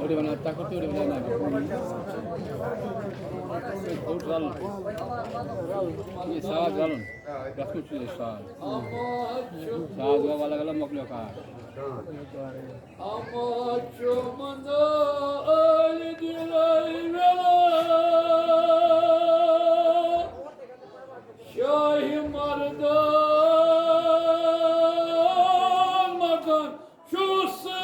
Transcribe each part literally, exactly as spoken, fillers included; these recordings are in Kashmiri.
تُہۍ ؤنِو، تۄہہِ کوٚت تُہۍ ؤنِو؟ یہِ ساز رَلُن۔ یَتھ کُس چھُ یہِ ساز؟ ساز گوٚو الگ الگ، مۄکلیو کار۔ اما چومن علی دلائے میرا شاہی مردان مردان چوسا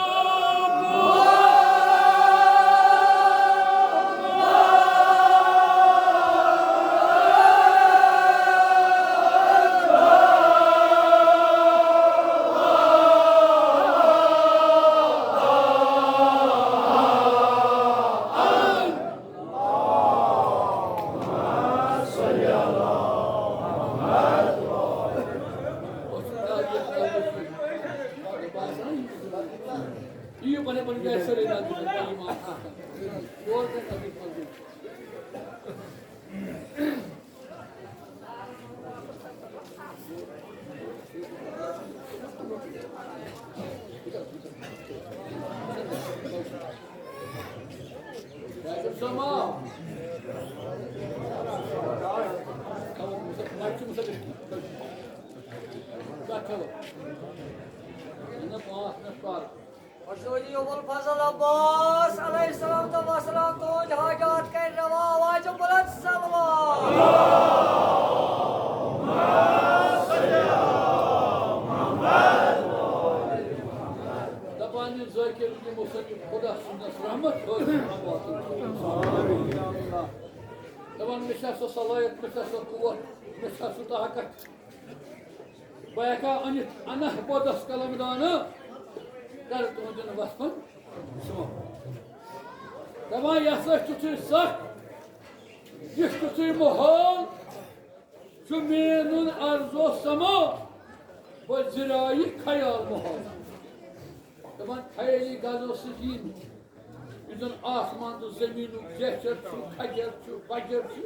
حضوری ابو الفضل عباس علیہ السلام تو وسلام تہنٛد حاجات کر روا، آواز بلند صلوات۔ دپان یہِ ذٲکِر، یہِ مُصنِف خدا سٕنٛدس رحمت حٲصِل۔ دپان مےٚ چھا سۄ صلٲحیت، مےٚ چھا سۄ قوت، مےٚ چھا سُہ طاقت، بہٕ ہیٚکا أنِتھ، انہٕ بہٕ دس قلم دانہٕ، کرٕ تُہنٛدٮ۪ن وصفن شُمار۔ دپان یہِ ہسا چھُ تیُتھُے سکھ، یہِ چھُ تیُتھُے ماحول، چھُ مینُن عرض و سما، بہٕ زِرایہِ خیال ماحول۔ دپان خیٲلی غزو سۭتۍ یی نہٕ، یُس زن آسمان تہٕ زٔمیٖنُک جیچھر چھُ، کھجر چھُ، بجر چھُ،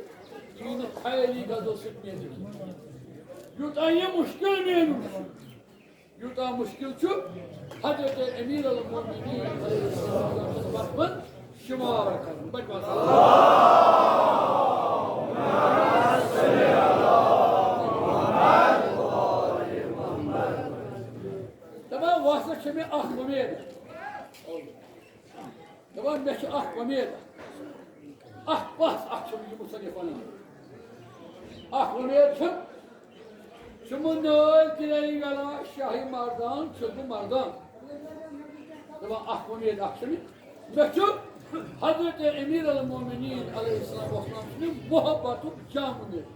یی نہٕ خیٲلی غزو سۭتۍ مینہٕ کینٛہہ۔ یوٗتاہ یہِ مُشکِل مینُن چھُ، یوٗتاہ مُشکِل چھُ، حضرت امیر المومنین علیہ السلام چھُ پتھ منٛز شُمار کرُن۔ بچہٕ وَن۔ دپان وۄنۍ ہسا چھِ مےٚ اکھ وۄمید۔ دپان مےٚ چھِ اکھ وۄمید، اکھ پژھ اکھ چھُم یہِ مُصنِف وَنان۔ اکھ وۄمید چھُم، چھُم نٲلۍ تیٚلہِ ویلا شاہی مردان چھُس بہٕ مردان۔ دپان اکھ وۄمید اکھ چھِ مےٚ، مےٚ چھُ حضرت امیر المومنین علیہ السلام وسلام سٕنٛدِ محبتُک جام وۄمید۔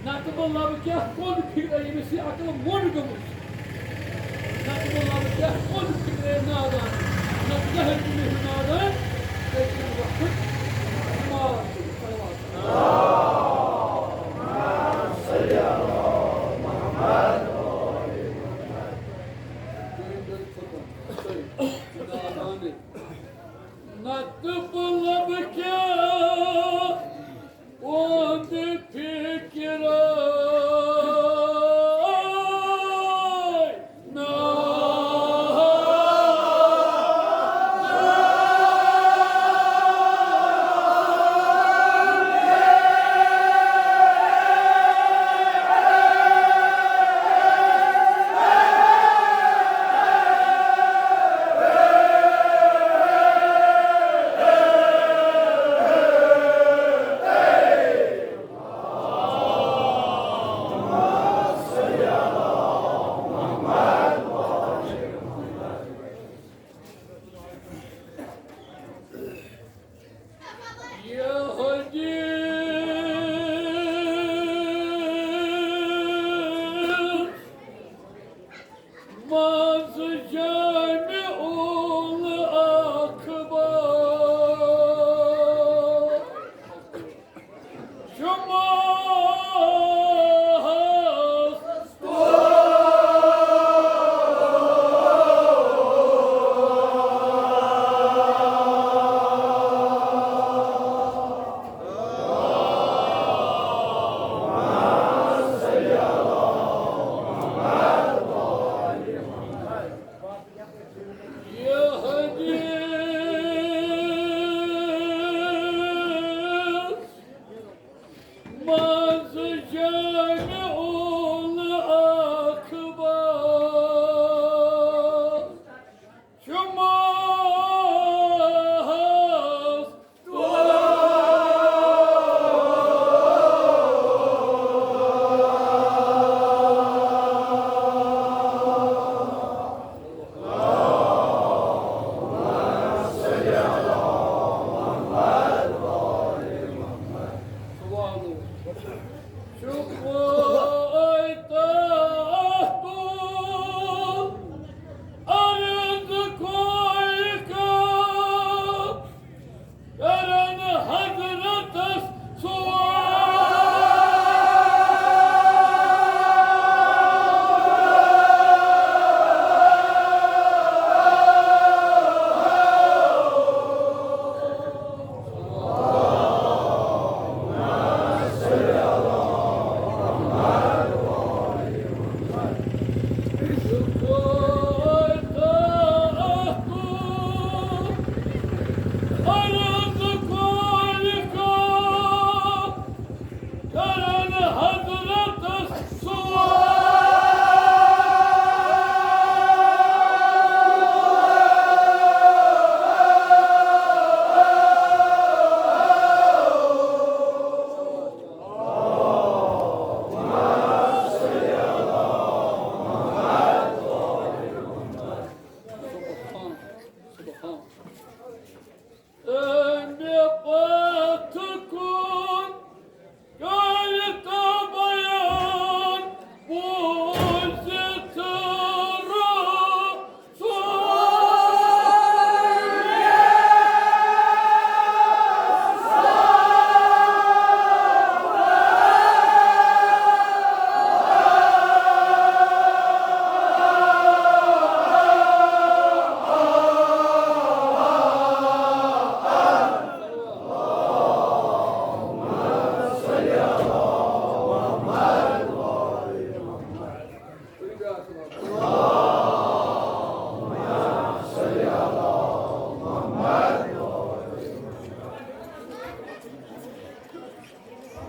نتہٕ بہٕ لبہٕ کیٛاہ کُن فِکرِ ییٚمِس یہِ عقل موٚنٛڈ گٔمٕژ چھِ۔ نتہٕ بہٕ لبہٕ کیٛاہ کُن فِکرِ نادان۔ نتہٕ زہر تہِ مےٚ ہیوٗ نادان، تیٚلہِ چھُنہٕ وقت نماز پٔرِتھ۔ صلوات۔ نتہٕ بہٕ لبہٕ کیٛاہ اُہُنٛد فِکرِ نادان۔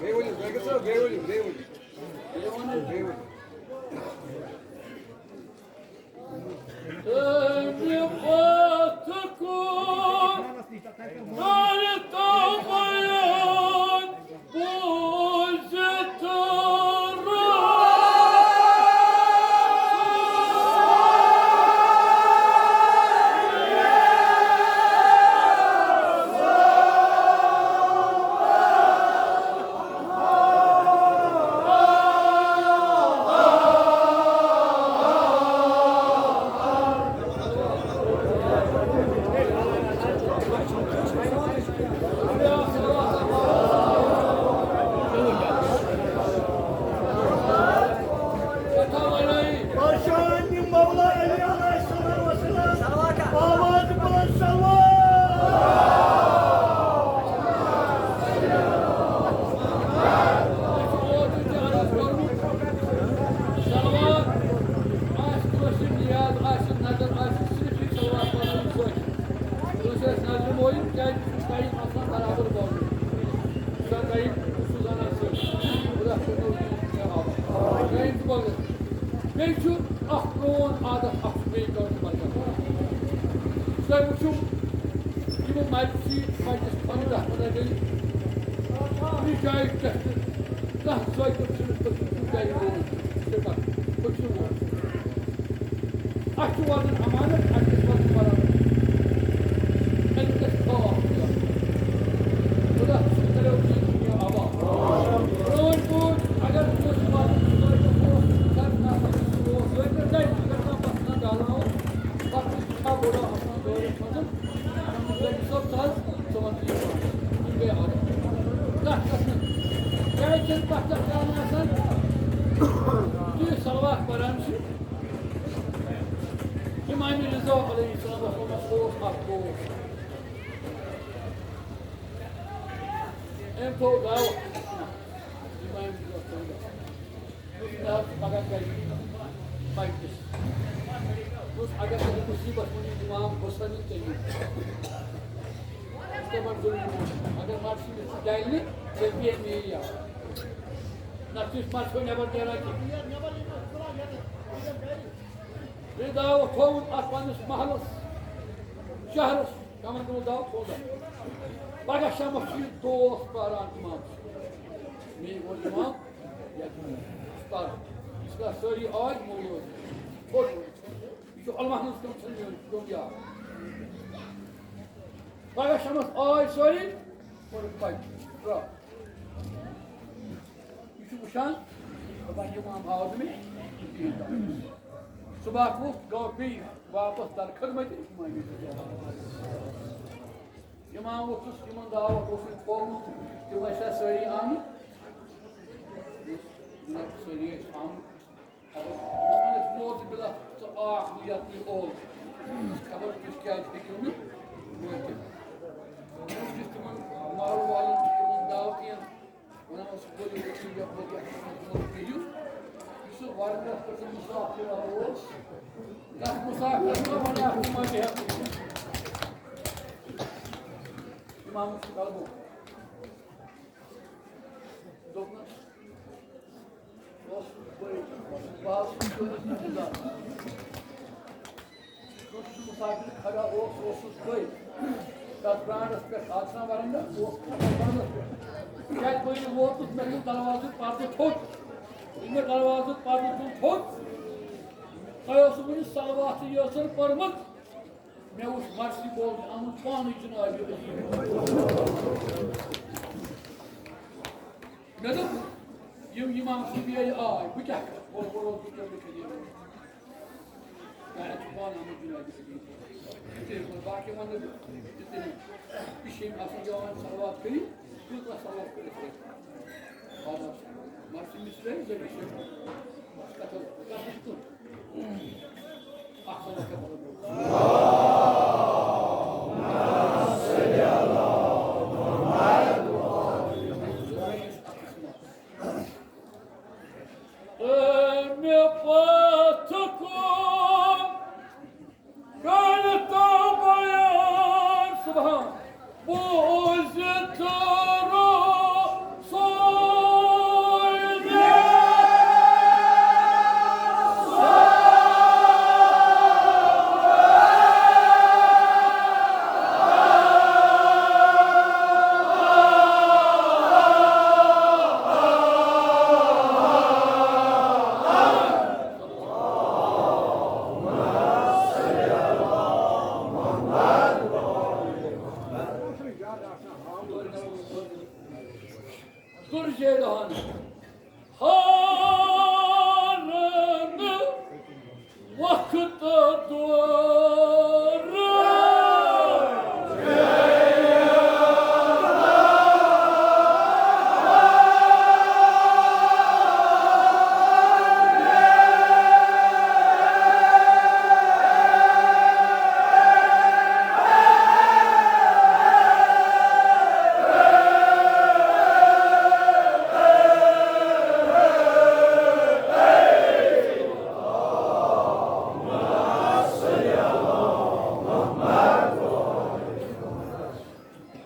بیٚیہِ ؤنِو، زٲہِد صٲب، بیٚیہِ ؤنِو، بیٚیہِ ؤنِو۔ بیٚیہِ ؤنِو، بیٚیہِ ؤنِو۔ أمہِ پتہٕ کوٚر کٔرۍ تو بیان بوٗزِتھ رب۔ پاشان مولا علی علیہ الصلوۃ والسلام، آواز بلند صلوات۔ صلوات آسہِ کٲنٛسہِ نیاز آسہِ، نظر آسہِ، صرف یہِ صلوات پَرُن سۭتۍ۔ کٲنٛسہِ آسہِ نظرِ مویِل، کیٛازِ یہِ چھُ ٹایم آسان برابر بوزُن۔ یہِ چھُ ٹایم، یہِ چھُ زَنان سۭتۍ۔ خۄدا کٔرِنو یہِ جواب۔ ٹایم چھُ بوزُن۔ بیٚیہِ چھُ اَکھ پرٛون عادت، اَکھ چھُ بیٚیہِ کٲنٛسہِ بدل۔ تۄہہِ وٕچھِو، یِمو مجلسی مجلس پنٕنۍ تَتھ منٛز گٔے، کُنہِ جایہِ پٮ۪ٹھ کانٛہہ ذٲکِر چھُنہٕ پٔتمہِ کُنہِ جایہِ گوٚمُت، صرف اَکھ پٔتمہِ ووت۔ اَسہِ چھُ واتان امانت، اَسہِ گژھِ واتُن برابر۔ اَمیُک گژھِ خوف یُن۔ خدا سُنٛد کَریو یہِ دُنیا آباد۔ پرٛٲنۍ پٲٹھۍ اگر کٲنٛسہِ واتُن ذٲکِر اوس، کَرناوان اوس، ذٲکِر گژھِ، اگر کانٛہہ پَتہٕ کانٛہہ ڈالاوُن، پَتہٕ چھُ سٮ۪ٹھاہ بوٚڑ آسان دٲرِتھ منٛز۔ ذٲکِر صٲب، ژٕ حظ، ژٕ وَن ژٕ یہِ۔ یہِ گٔے عادت۔ کَتھ کَتھ منٛز؟ کیٛازِ چھِنہٕ تَتھ تَتھ پٮ۪وان آسان؟ یُتھُے صلوات پَران چھِ، امام رضا علیہ السلام اوس اکھ دوست۔ أمۍ تھوٚو دعوت۔ امام رضا تھوٚو دعوت۔ دوٚپُن، مےٚ حظ چھُ پگاہ گرِ مجلس۔ دوٚپُس، اگر تۄہہِ مُصیبت ؤنِو امام حسنٕنۍ، تیٚلہِ یِیِو۔ تِمن ظُلم، اگر مرشی مےٚ ژٕ ڈلہِ نہٕ، تیٚلہِ پیٚیہِ مے یاد۔ نتہٕ چھُ أسۍ مرشو نٮ۪بر نیران کینٛہہ۔ بیٚیہِ دعوت تھووُن اَتھ پنٛنِس محلَس، شہرَس، کَمَن گوٚمُت دعوت تھووُن اَتھ۔ پَگاہ شامَس چھُ یہِ دوس پَران اِمام۔ مےٚ ووٚن اِمام، یَتھ چھُ پَرُن۔ یُس کَتھ سٲری آے، مولوی اوس۔ تھوٚد ووٚن۔ یہِ چھُ علمَس منٛز کیوٚم، چھُنہٕ میون کیوٚم یار۔ پَگاہ شامَس آے سٲری، کوٚرُکھ پَتہٕ، درٛاو۔ یہِ چھُ وٕچھان، دَپان، یِمام آو نہٕ مےٚ کِہیٖنۍ۔ صُبحَس ووٚتھ، گوٚو بیٚیہِ واپَس در خدمت اِمام۔ اِمام ووٚتھُس، یِمَن دعوت اوسُے تھوٚومُت، تِم ٲسیا سٲری آمٕتۍ؟ نہ، سٲری ٲسۍ آمٕتۍ۔ اگر یِمَن ٲسۍ نوزِ باللہ، ژٕ آکھ نہٕ یَتھ نہٕ اول۔ خبر تُہۍ کیٛازِ ہیٚکِو نہٕ وٲتِتھ۔ یُس تِمَن محلہٕ والٮ۪ن تِمَن دعوت یِن، وَنان اوس، "ؤلِو، ؤلِو، یَپٲرۍ، یَپٲرۍ، یَپٲرۍ بِہِو۔" یُس سُہ ورقَس پٮ۪ٹھ سُہ مُسافِر اوس، تَتھ مُسافِرَس ما وَنان، تِم ما بیٚہن۔ اِمامَس چھُ غلبہٕ۔ دوٚپنَس، اوس بٔڑۍ، بہٕ حظ چھُس تٔمِس نِش گژھان۔ یُس سُہ مُسافِر کھڑا اوس، سُہ اوسُس بٕے۔ تَتھ برٛانٛڈَس پٮ۪ٹھ، آز چھُنہ وَرَنٛڈا، سُہ اوس تَتھ برٛانٛڈَس پٮ۪ٹھ۔ یَتہِ بہٕ یہِ ووتُس، مےٚ تُل دروازُک پَردٕ تھوٚد۔ ییٚلہِ مےٚ دروازُک پَردٕ تُل تھوٚد، تۄہہِ اوسُو وُنہِ صلوات تہٕ یٲژَن پٔرمٕژ۔ مےٚ وُچھ مرثی بولنہِ آمُت پانَے جنابِ علی۔ مےٚ دوٚپ، یِم اِمام صٲب ییٚلہِ آے، بہٕ کیٛاہ کَرٕ؟ بہٕ، بہٕ روزٕ، بہٕ کیٛاہ، بہٕ کیٛاہ نیرٕ؟ مےٚ اَتہِ چھُ پانہٕ آمُت جنابِ علی۔ یِتھَے پٲٹھۍ باقٕے وَنہٕ بہٕ، یِتھَے پٲٹھۍ۔ یہِ چھِ یِم آسان جوان صلوات کٔرِتھ، کۭژاہ صلوات کٔرِتھ ہیٚکہِ۔ آداب سان۔ مرثی مِصرٲے، ذٔریعہٕ چھِ کَتھ، کَتھ چھِ کُن۔ اَکھ صلوات کَرو۔ اَمہِ پتہٕ کوٚر کٔرۍ تو بیان سبحان بوٗزِتھ رسول۔ درجے دہن ہارن وقت دور۔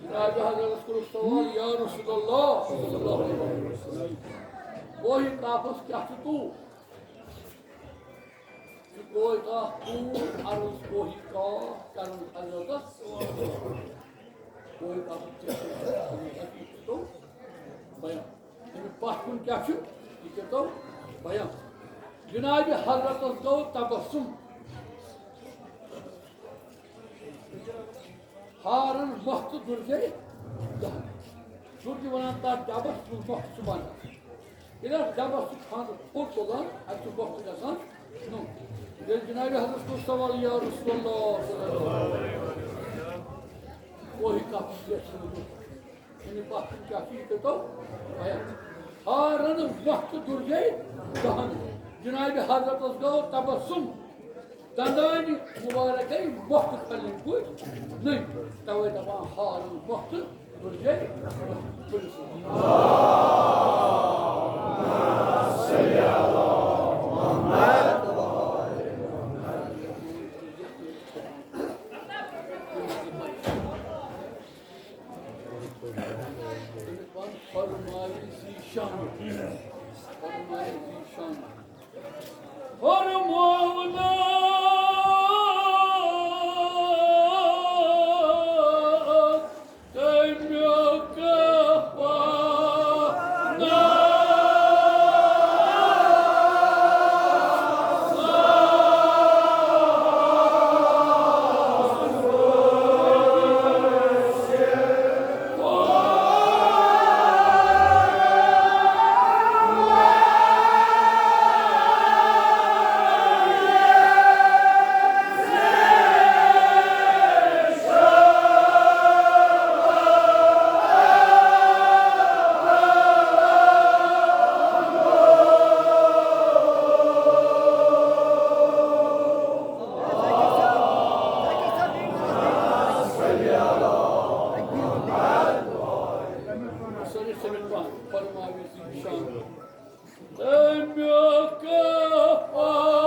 جناب حضرت کوٚرُکھ سوال، یا رسول اللہ صلی اللہ علیہ وسلم، کوہِ قافس کیٛاہ چھُ طول؟ یہِ کوہِ قاف طول، عرض کوہِ قاف کرُن حضرتس۔ کوہِ قاف کیٛاہ چھُ؟ حضرت حقیقت تو بیان۔ اَمیُک پتھ کُن کیٛاہ چھُ؟ یہِ کٔرۍتو بیان۔ جناب حضرتس گوٚو تبسم۔ ہارن مۄکھ تہٕ درجے دہن۔ درج ونان تتھ ڈبس یُس مۄکھ چھُ بنان۔ ییٚلہِ اتھ ڈبس چھُ خانٛدر تھوٚد تُلان، اتہِ چھُ مۄکھ گژھان نوٚو۔ ییٚلہِ جناب حضرت کوٚر سوال، یا رسول اللہ صلی اللہ علیہ وسلم، کوہِ قاف چھُ یتھ منٛز؟ یعنی پتھ کُن کیٛاہ چھُ، یہِ کٔرۍتو بیان۔ ہارن مۄکھ تہٕ درجے دہن۔ جناب حضرتس گوٚو تبسم۔ دندانہِ مبارکے مۄکھ تہٕ کھلنۍ پٲٹھۍ نٔنۍ۔ توے دپان ہارن مۄکھ تہٕ درجے دہن۔ فرماوِ ذیشان۔ فرماوِ ذیشان۔ فرماونا تمیُک پانا۔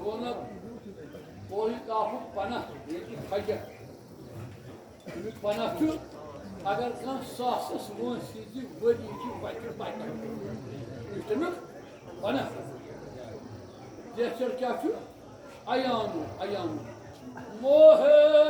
روزنہٕ کوہِ قافُک پناہ، ییٚتہِ فجر۔ اَمیُک پناہ چھُ، اگر کانٛہہ ساسَس وٲنٛسہِ ہٕنٛزِ ؤری چھِ وَتہِ پَکان۔ یہِ چھُ تَمیُک پناہ۔ لیکچر کیٛاہ چھُ؟ عیانُ، عیانُ۔ موہے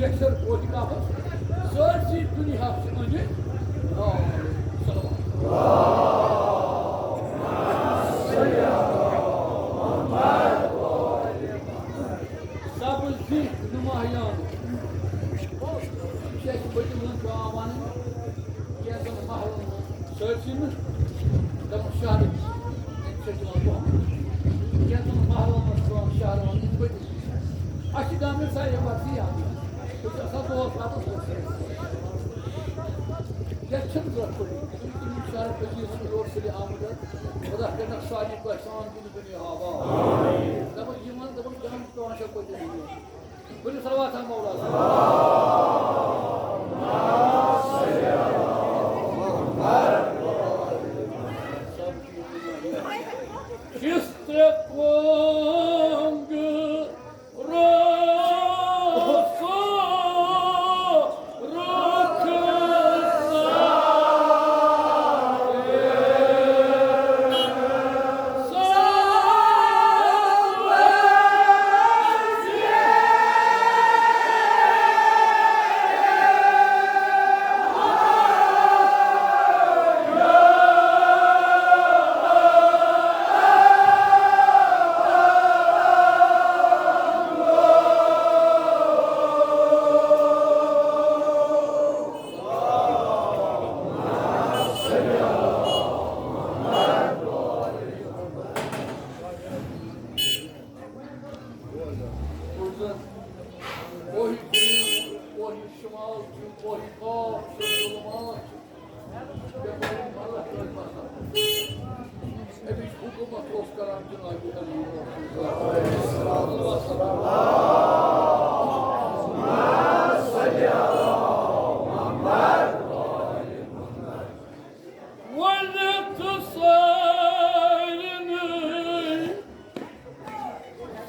اکثر ووت کعبس سٲرسٕے دُنیاہس چھِ أنٛدۍ أنٛدۍ۔ آ، صلوات۔ سبز زِٹھۍ نمایاں۔ یہِ چھِ اَسہِ پٔتِم لَٹہِ پٮ۪وان وَنٕنۍ۔ کینٛژَن محلَن منٛز سٲرسٕے منٛز دَپان شہرٕ۔ أمِس چھِ دِوان تُہمت۔ کینٛژَن محلَن منٛز چھِ دِوان شہرٕ وَنٕنۍ پٔتِم۔ اَسہِ چھِ گامٕکۍ سارے پَتہٕ یاد۔ أسۍ چھِ آسان دۄہَس راتَس أتھۍ سۭتۍ۔ یَتھ چھِنہٕ ضوٚرَتھ پٔتِم۔ تِم شہر پٔتِم چھِ یور سُلہِ آمٕتۍ۔ خۄدا کٔرِنَکھ سارنٕے پٲٹھۍ سان دِنہٕ دُنیا آباد۔ دَپان یِمَن دَپان جان پٮ۪وان چھا پٔتِم۔ ؤلِو صلوات ہا مولا۔ کِس ترٛےٚ کۄنٛگ رٲژ کوہی غروب، کوہی شمال چھُ، کوہی خواب چھُ، ظلمات چھُ۔ اَمِچ حکومت اوس کران جناب علی۔ ولہٕ تہٕ سارنٕے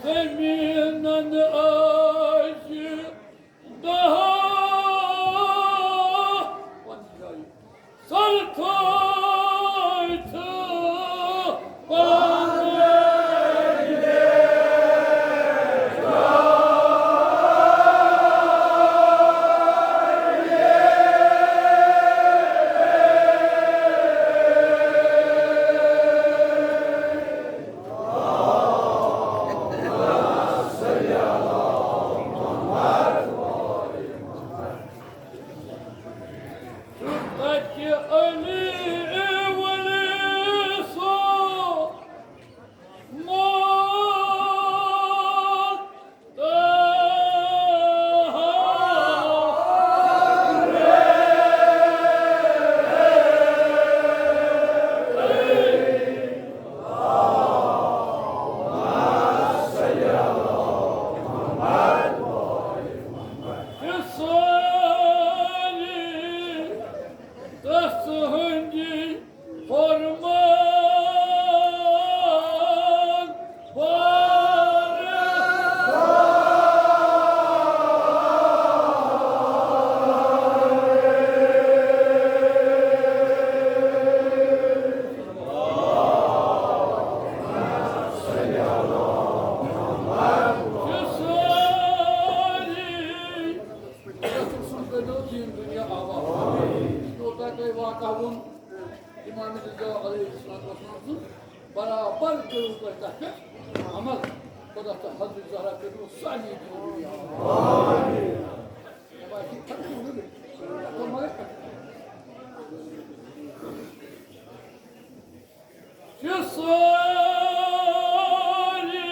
زٔمیٖنَن آسہِ دَہ۔ سرتھوے تہٕ پانَے۔ تَتہِ علی ولی سُنٛد مول طه۔ یہِ سٲری تَس ہٕنٛدی فرمان بردار۔ یہِ سٲری رسول سُنٛد کٔرۍزیو دیٖن دُنیا آباد۔ یوٗتاہ تۄہہِ واقعہ ووٚن، امام رضا علیہ السلام اوس وَنان، برابر کٔرِو تُہۍ تَتھ پٮ۪ٹھ عمل۔ خۄدا تہٕ حضرت زہرا کٔرِو سارنٕے دیٖن دُنیا آباد۔ مےٚ باسہِ، یہِ چھُ مگر چھِ سٲری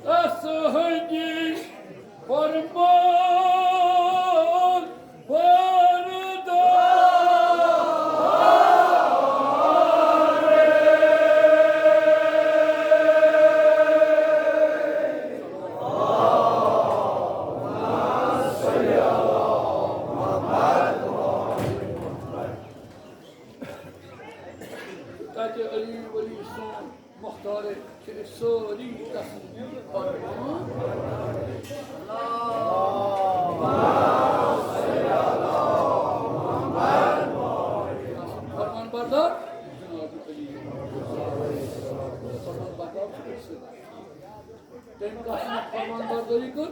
تَس ہٕنٛدی فرمان بردار۔ تَتہِ علی ولی سُنٛد مختار چھِ أسۍ سٲری تَس فرمان۔ فرمان بردار جناب علی۔ فرمان بردار چھِ أسۍ سٲری۔ تٔمۍ کَس چھِ فرمان بردٲری کٔر؟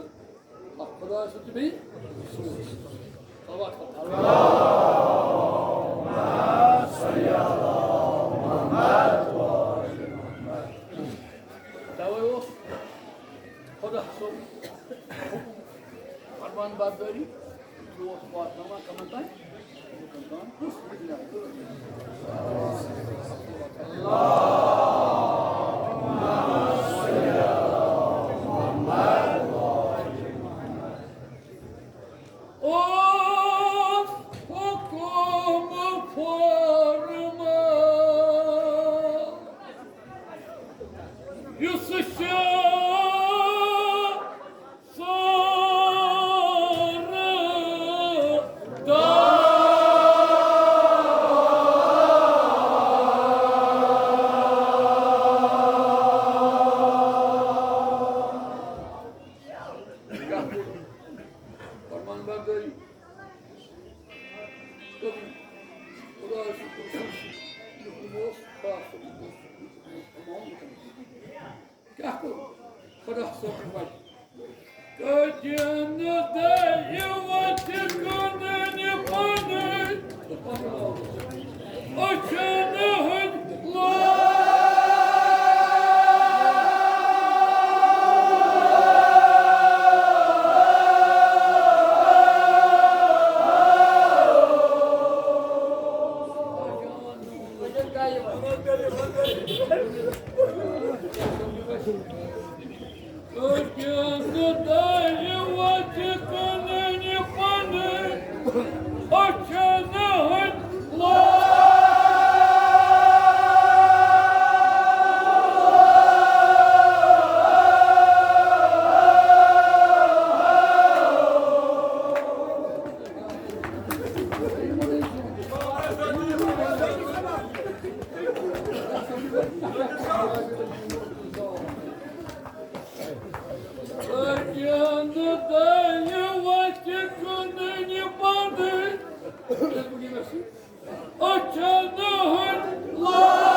اَتھ خۄداے سُنٛد تہٕ بیٚیہِ صلوات۔ توے اوس خۄدا صٲب حُکُم فرمان بردٲری، یہِ اوس واتناوان کمن تام؟ لُکن تام۔ کُس؟ اوس حُکُم فرمان، یُس شاہ سردار۔ فرمان بردٲری۔ خۄداے سُنٛد رسول سُنٛد حُکُم اوس، خاص حُکُم اوس، حُکُم اوس تمام لُکن۔ کیٛاہ کوٚر؟ خۄدا صٲبن وَتہِ۔ کٔتِن دَیہِ وَتہِ کٕنٕنۍ پَنٕنۍ۔ أچھن ہٕنٛدۍ لوٗکھ۔ أچھن دَیہِ وَتہِ کٕنٕنۍ پَنٕنۍ، أچھن ہٕنٛدۍ لوٗکھ۔ أچھن دَیہِ وَتہِ کٕنٕنۍ پَنٕنۍ، أچھن ہٕنٛدۍ لوٗکھ۔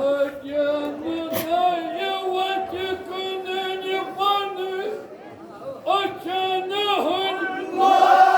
أچھن دَیہِ وَتہِ کٕنٕنۍ پَنٕنۍ، أچھن ہٕنٛدۍ لوٗکھ۔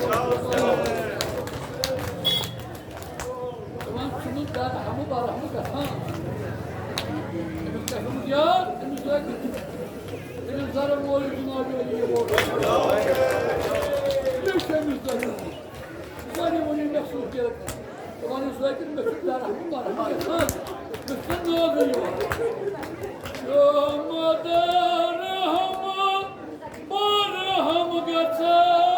برہم گژھان۔ دَپان چھُنہٕ درہمہٕ برہمہٕ گژھان۔ أمِس کیٛاہ چھُ یاد؟ أمِس ذٲکِر، أمِس زَرَن وول جِناب علی وول۔ یہِ چھُ أمِس ذٲکِر۔ وۄنۍ ووٚن أمۍ مےٚ سُہ کہِ، دَپان یہِ ذٲکِر، مےٚ چھُ درہمہٕ برہمہٕ گژھان۔ مےٚ چھُ ناو یِوان۔ شمع درہمہٕ برہم گژھان۔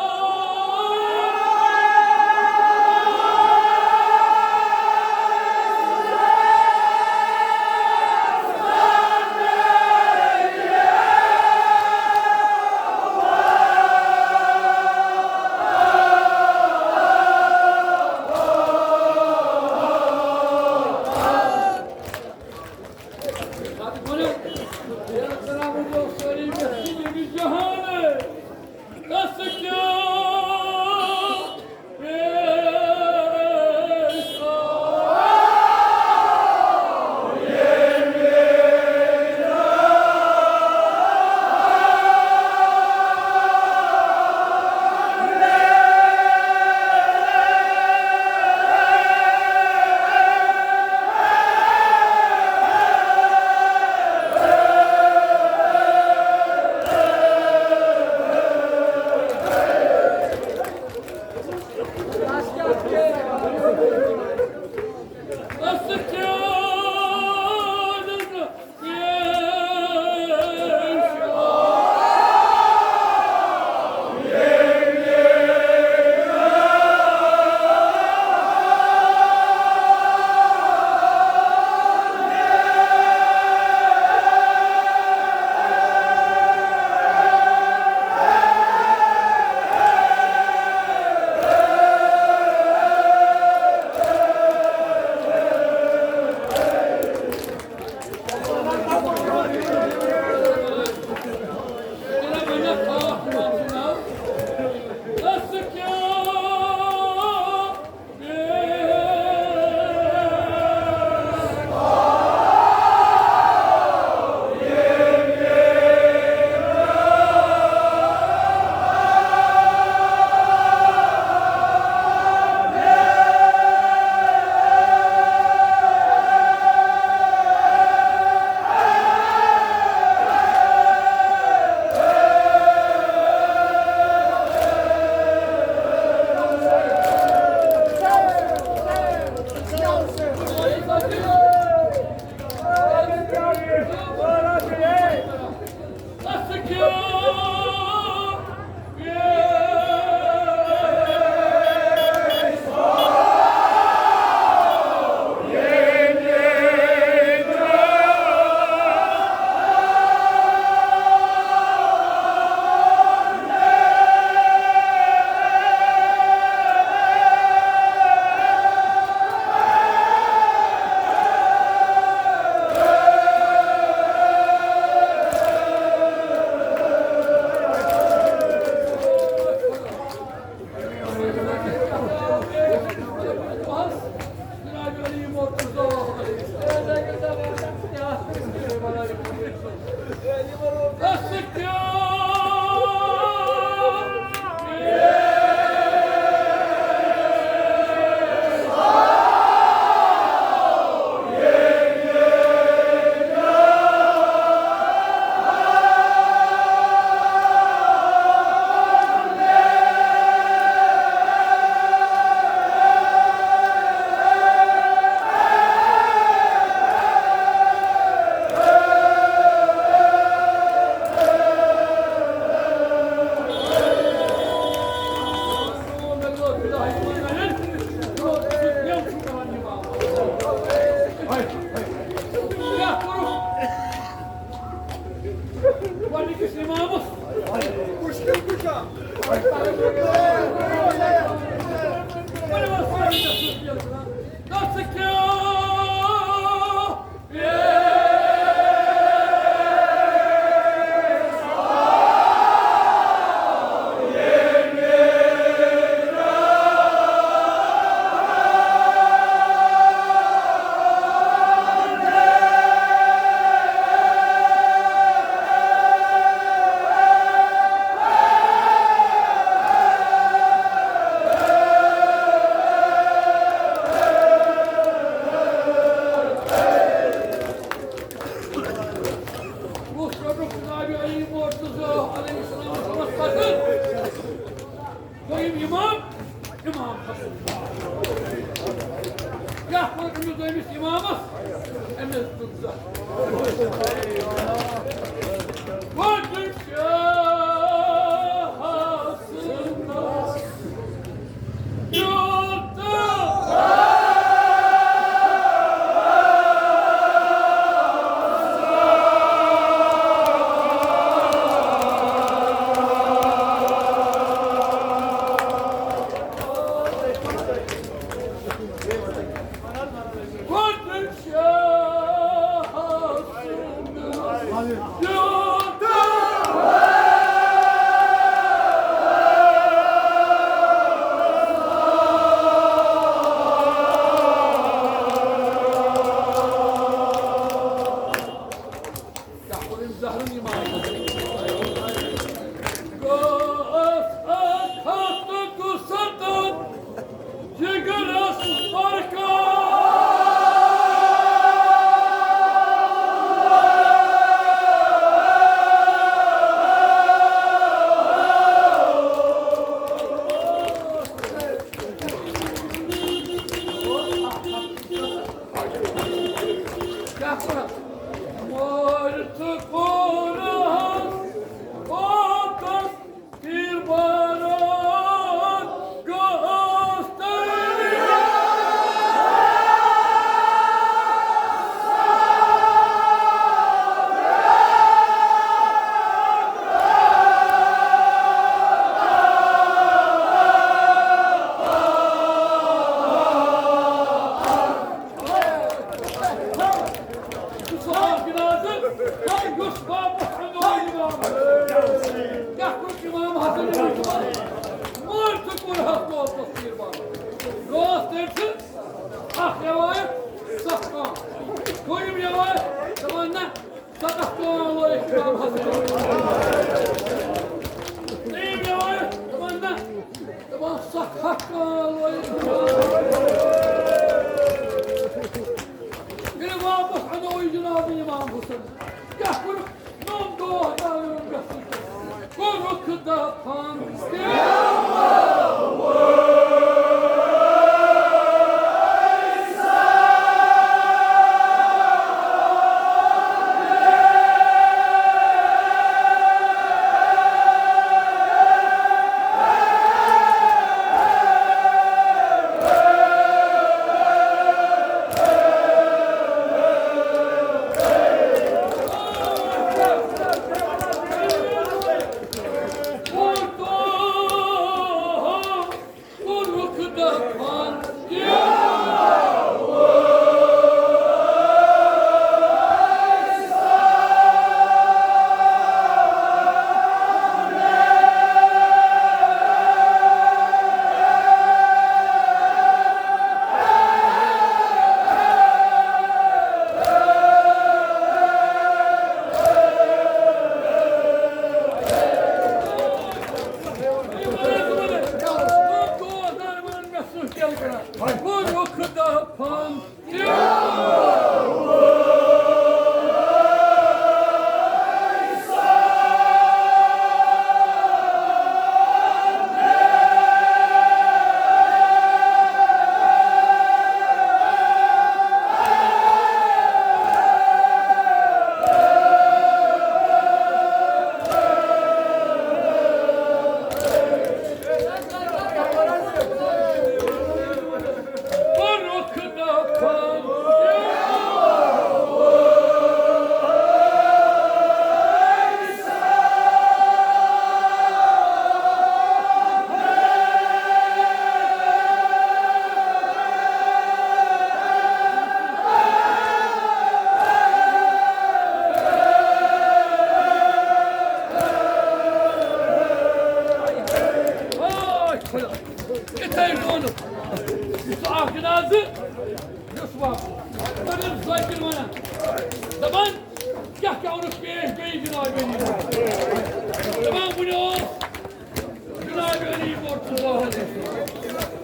گۄڈٕنِکِس اِمامَس۔ دوٚپُس، کیٛاہ؟ وُچھ، رۄبُک جنابِ علی مرتضیٰ علیہ السلام چھُ پسند۔ دوٚیِم اِمام، اِمام حسن۔ کیٛاہ کوٚر أمِس دوٚیمِس اِمامَس؟ أمِس دیُت زَہر۔ گۄڈٕ شاہ حسنَس دیُت کیٛاہ کوٚر أمۍ زہرن یہِ ماز؟ گوٚو ٲس اکھ ہتھ تہٕ دُسَتتھ جگرس برکات۔ کیٛاہ کوٚر؟ مٲرۍ تہٕ کوٚرہَس اوتَس تیٖر باران گوٚوُس تیار۔ ژٕ سوال جنازٕ، ہے یُس واپس اَنو اِمام۔ کیٛاہ کوٚر اِمام حسن علی جمعہ؟ مٲرۍ تہٕ کوٚرہَس واپس تیٖر باران۔ گوٚوُس تٔمۍ سٕنٛز اکھ رِوایت، سَتھ کان۔ دوٚیِم رِوایت دَپان نہ، سَتَتھ کان لٲیِکھ اِمام حسن۔ ترٛیٚیِم رِوایت دَپان نہ، دَپان سَتھ ہَتھ کان لٲیِکھ اِمام حسن۔ ییٚلہِ واپس اَنو یہِ جناب اِمام حسن، کیٛاہ کوٚرُکھ؟ نوٚم دۄہ تام گژھُن۔ کوٚرُکھ دفن۔ تہٕ یُس وَ-، پَنُن ذٲکِر وَنان، دَپان، کیٛاہ کیٛاہ اوٚنُکھ پیش بیٚیہِ جِنابِ عٲلی؟ دَپان، وُنہِ اوس جِنابِ عٲلی مرتضیٰ علیہ السلام۔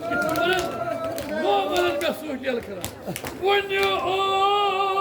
کِتھ پٲٹھۍ وَنان؟ نو وَنان مےٚ سۭتۍ ییٚلہِ کَران۔ وُنہِ اوس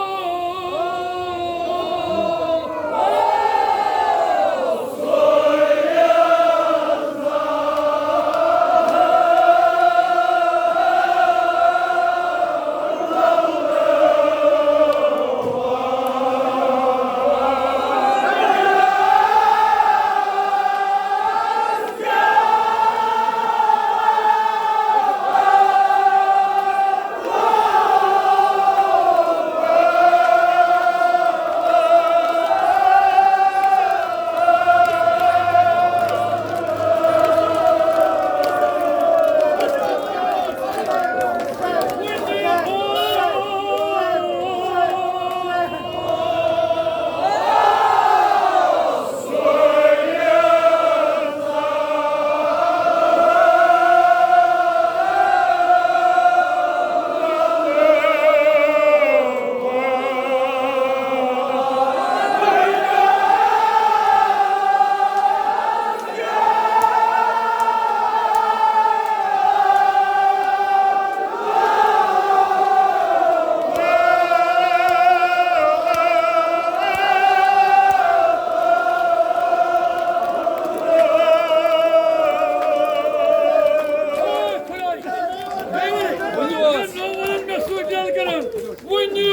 وُنہِ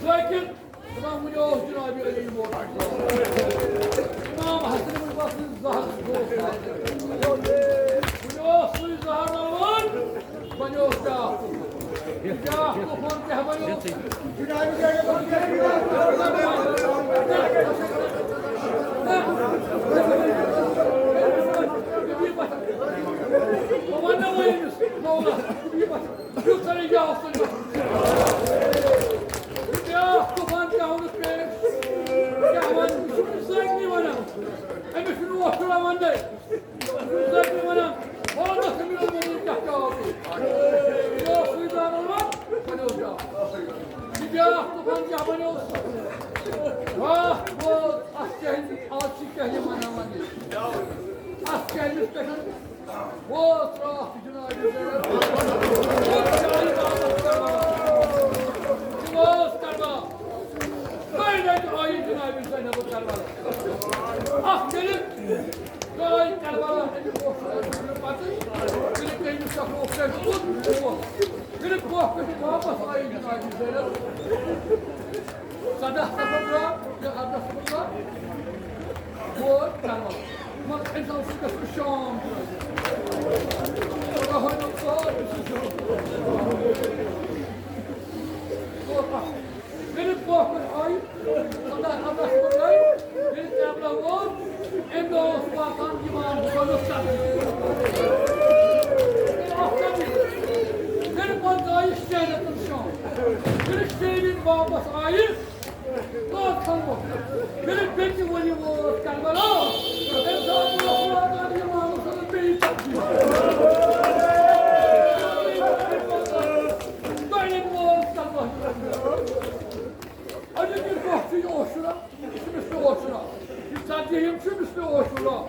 ذٲکِر، دَپان، وُنہِ اوس جناب علی موجود۔ امام حسن بن بصری زہر اوس۔ وُنہِ اوس سُے زہر روان، وۄنۍ اوس بیٛاکھ طوفان۔ بیٛاکھ طوفان کیٛاہ بنیو؟ بہٕ وَنہٕ وۄنۍ أمِس مولا، یہِ پَتہٕ یُتھ سا یہِ اوس تۄہہِ بیٛاکھ طوفان کیٛاہ ووٚنُکھ پیش؟ کیٛاہ وَنہٕ؟ یہِ چھُنہٕ سٲرنٕے وَنان۔ أمِس چھُنہٕ اوترٕ وَنان دَے۔ یہِ چھُنہٕ سٲرنٕے وَنان۔ وَلہٕ نہ سا مےٚ ووٚن یہِ کیٛاہ کیٛاہ اوس۔ یہِ اوس سُے زانان وۄنۍ، وۄنۍ اوس بیٛاکھ۔ یہِ بیٛاکھ طوفان کیٛاہ بَنیو؟ واہ، واہ، اَتھ کیٛاہ یہِ، اَز چھِ کیٛاہ یہِ مَناوان یہِ؟ اَتھ کیٛاہ أمِس پٮ۪ٹھ؟ ووت راتھ جناب زینب۔ ووت جناب کربلا۔ ووت کربلا۔ دۄیہِ لٹہِ آیہِ جناب زینب کربلا۔ اکھ کٔرِتھ درٛاے کربلا اَمہِ برٛونٛہہ پتہٕ۔ ییٚلہِ تٔمِس اکھ اوس تٔمۍ کوٚت ووت۔ ییٚلہِ برٛونٛہہ پٮ۪ٹھ واپس آیہِ جناب زینب۔ ژۄداہ صفر درٛاو، یہِ ارداہ صفر درٛاو۔ ووت کربلا۔ مگر اِنسان سُنٛد گژھِ شام۔ خۄدا ہٲوِن سورُے سُہ شام۔ ووت اکھ۔ ییٚلہِ برٛونٛہہ کُن آیہِ، ژۄداہ ارداہ صفر گٔے، ییٚلہِ کربلا ووت، اَمہِ دۄہ اوس واتان امام حسینَس قبرِ۔ ییٚلہِ اکھ قبرِ، ییٚلہِ پتہٕ آیہِ شیٚیہِ رٮ۪تَن شام۔ ییٚلہِ شیٚیہِ رٮ۪تۍ واپس آیہِ، ییٚلہِ بیٚکہِ ؤری ووت کربلا، تَمہِ ساتہٕ اوس واتان امام حسنَس بیٚیہِ تکلیٖف۔ دۄیَن ووت کربلا۔ اَجہِ کِنۍ دۄہ چھُ یہِ عاشورا، یہِ چھُ مِثلِ عاشورا۔ یہِ ژتجی یِم چھِ مِثلِ عاشورا۔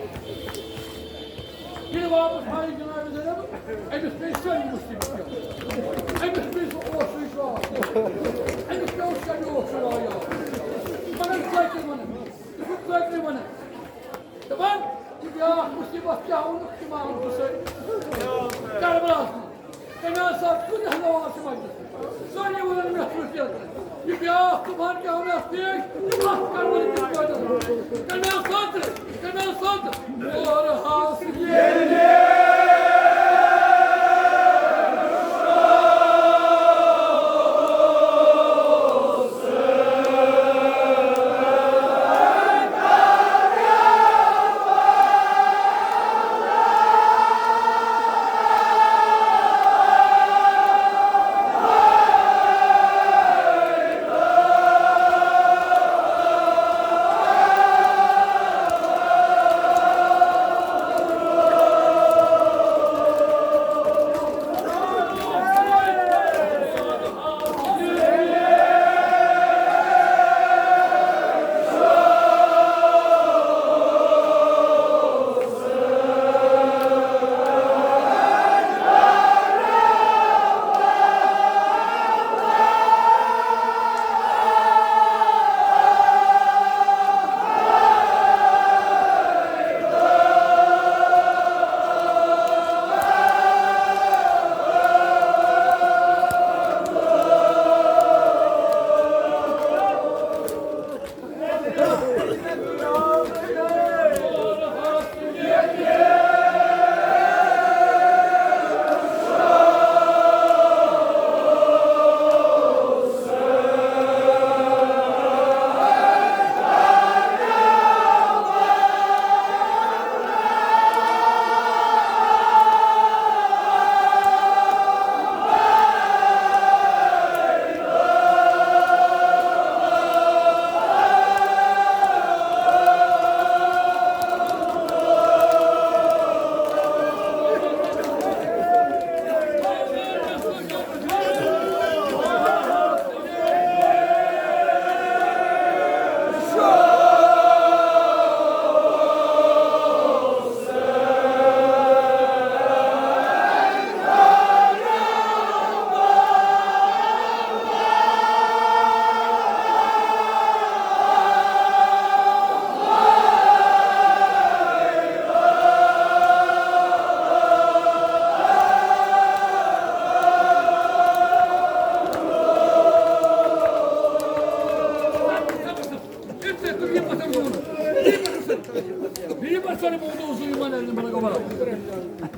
ییٚلہِ واپس آیہِ جناب زینب، أمِس پیٚیہِ سٲری مُصیبت یاد۔ أمِس پیٚیہِ سُہ اوشُے یاد۔ أمِس پیوٚو شبِ عاشورا یاد۔ مگر ژۄکرِ وَنان، یہِ چھُ ژۄکرِ وَنان۔ دَپان، یہِ بیٛاکھ مُصیبت کیٛاہ ووٚنُکھ امام حُسین کربلاہَس منٛز؟ تٔمۍ ہسا کۭتیٛاہ نواز چھِ مجلس۔ سٲری وَنان، مےٚ چھُ تیٚلہِ۔ یہِ بیٛاکھ طوفان کیٛاہ آو مےٚ اَتھ پیش؟ یہِ وَتھ کَرٕ بہٕ أکِس بٲتَس منٛز۔ کٔرۍ مےٚ سَتھ، کٔرۍ مےٚ سَتھ۔ اور حاصل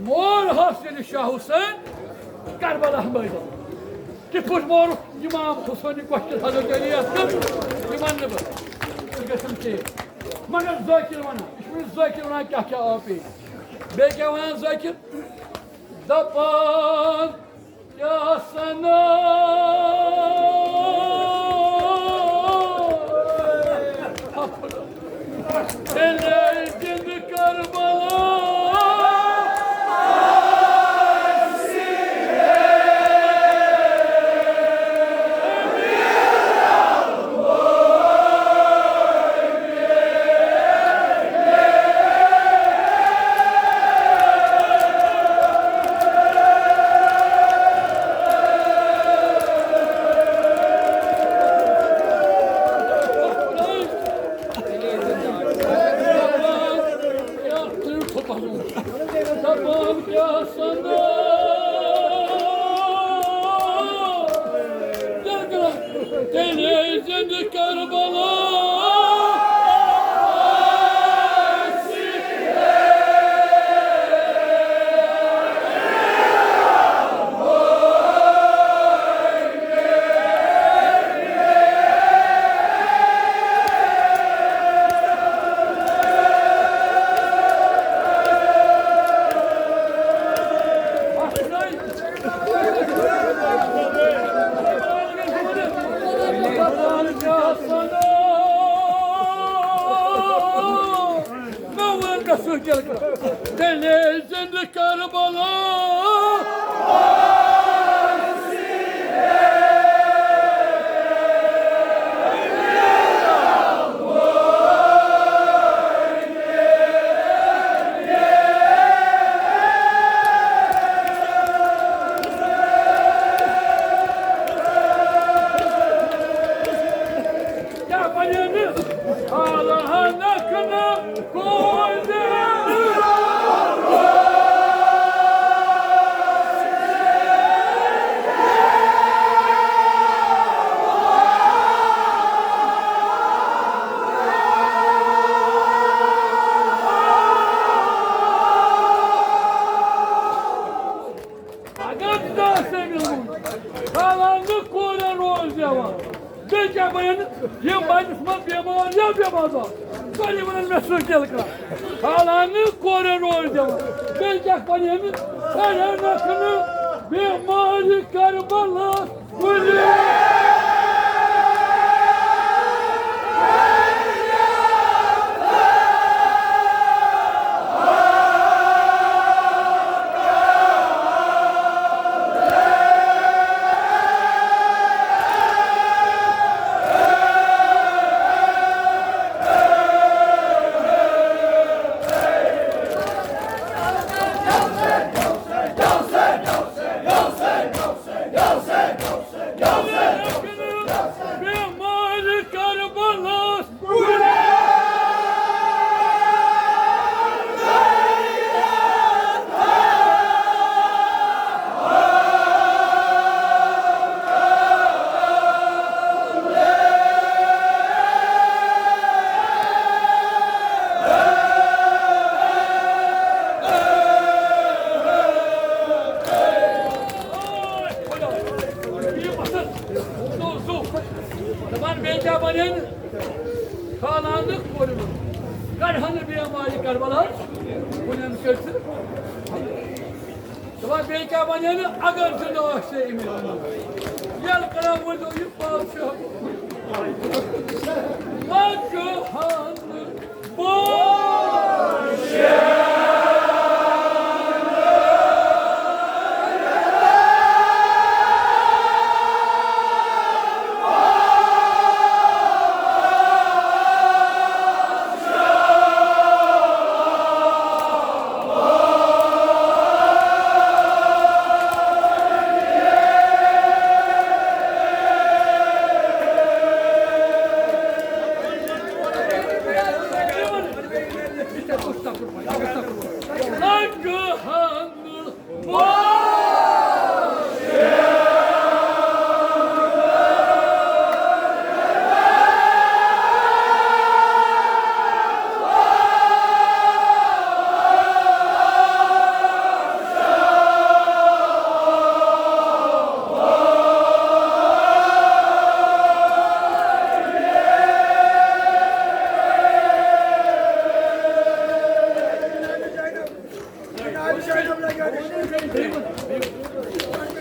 مور حاصل شاہ حسین کربلا میدان۔ کِتھ پٲٹھۍ مورُکھ امام حسین کۄچھِ حضرت علی اکبر؟ یہِ وَنہٕ نہٕ بہٕ، سُہ گژھِ نہٕ کینٛہہ۔ مگر ذٲکِر وَنان، یہِ چھُ وۄنۍ ذٲکِر وَنان کیٛاہ کیٛاہ آو پیش۔ بیٚیہِ کیٛاہ وَنان ذٲکِر؟ دَپان کیٛاہ سَنا تیٚلے زِندٕ کربلا۔ دَپان کیٛاہ سَنا تیٚلے زِندٕ کربلا۔ تیٚلے زِندٕ کربلا۔ یا بے بازار، سٲری وَنان مےٚ سۭتۍ تیٚلہِ کَر۔ حالانہٕ کورِ روز دِوان۔ بیٚیہِ کیٛاہ پَرِ أمِس؟ کَرِ نَکھٕ نہٕ بیمارِ کربلاہَس کُلہِ۔ دَپان، بیٚیہِ کیٛاہ بَنن؟ کھالان نہٕ کورِ منٛز۔ کَڑہَن نہٕ بیٚیہِ مالہِ کربلاہَس۔ کُنٮ۪ن کٔرۍ ژٕ۔ دَپان، بیٚیہِ کیٛاہ وَنہِ نہٕ، اگر زِندٕ آسہِ ہے أمیٖر۔ ییٚلہِ کران ؤنۍزیو یہِ پادشاہ۔ پادشاہَن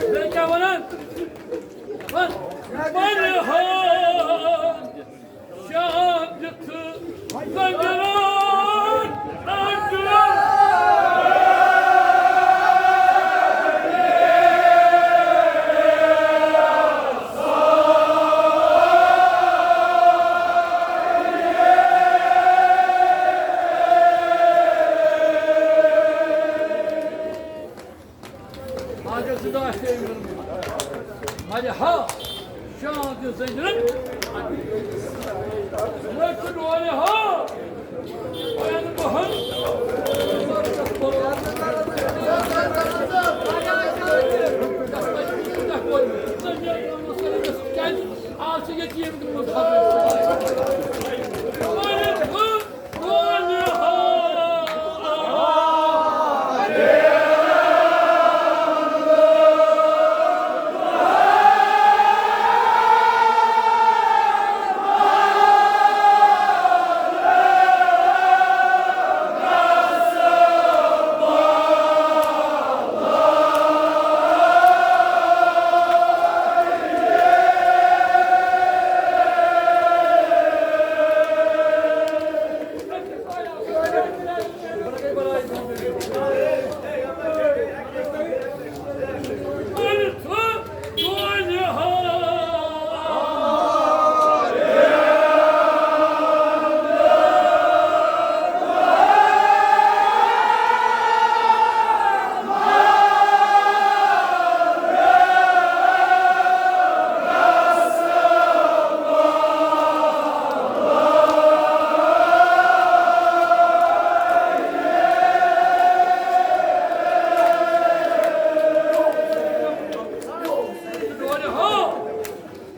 بیٚیہِ کیٛاہ وَنان؟ وَن۔ وَن ہا۔ شام دِتھ زنجیرن اَنجُرن۔ حاجت زِندٕ آسہِ ہے مَرِ ہا شام تہِ زٔنٛدرَن۔ مےٚ چھُ ڈولہِ ہا پرٛٮ۪ن دۄہَن۔ کیٛازِ آز چھِ ییٚتہِ یِم گٔمٕژ خبرٕ۔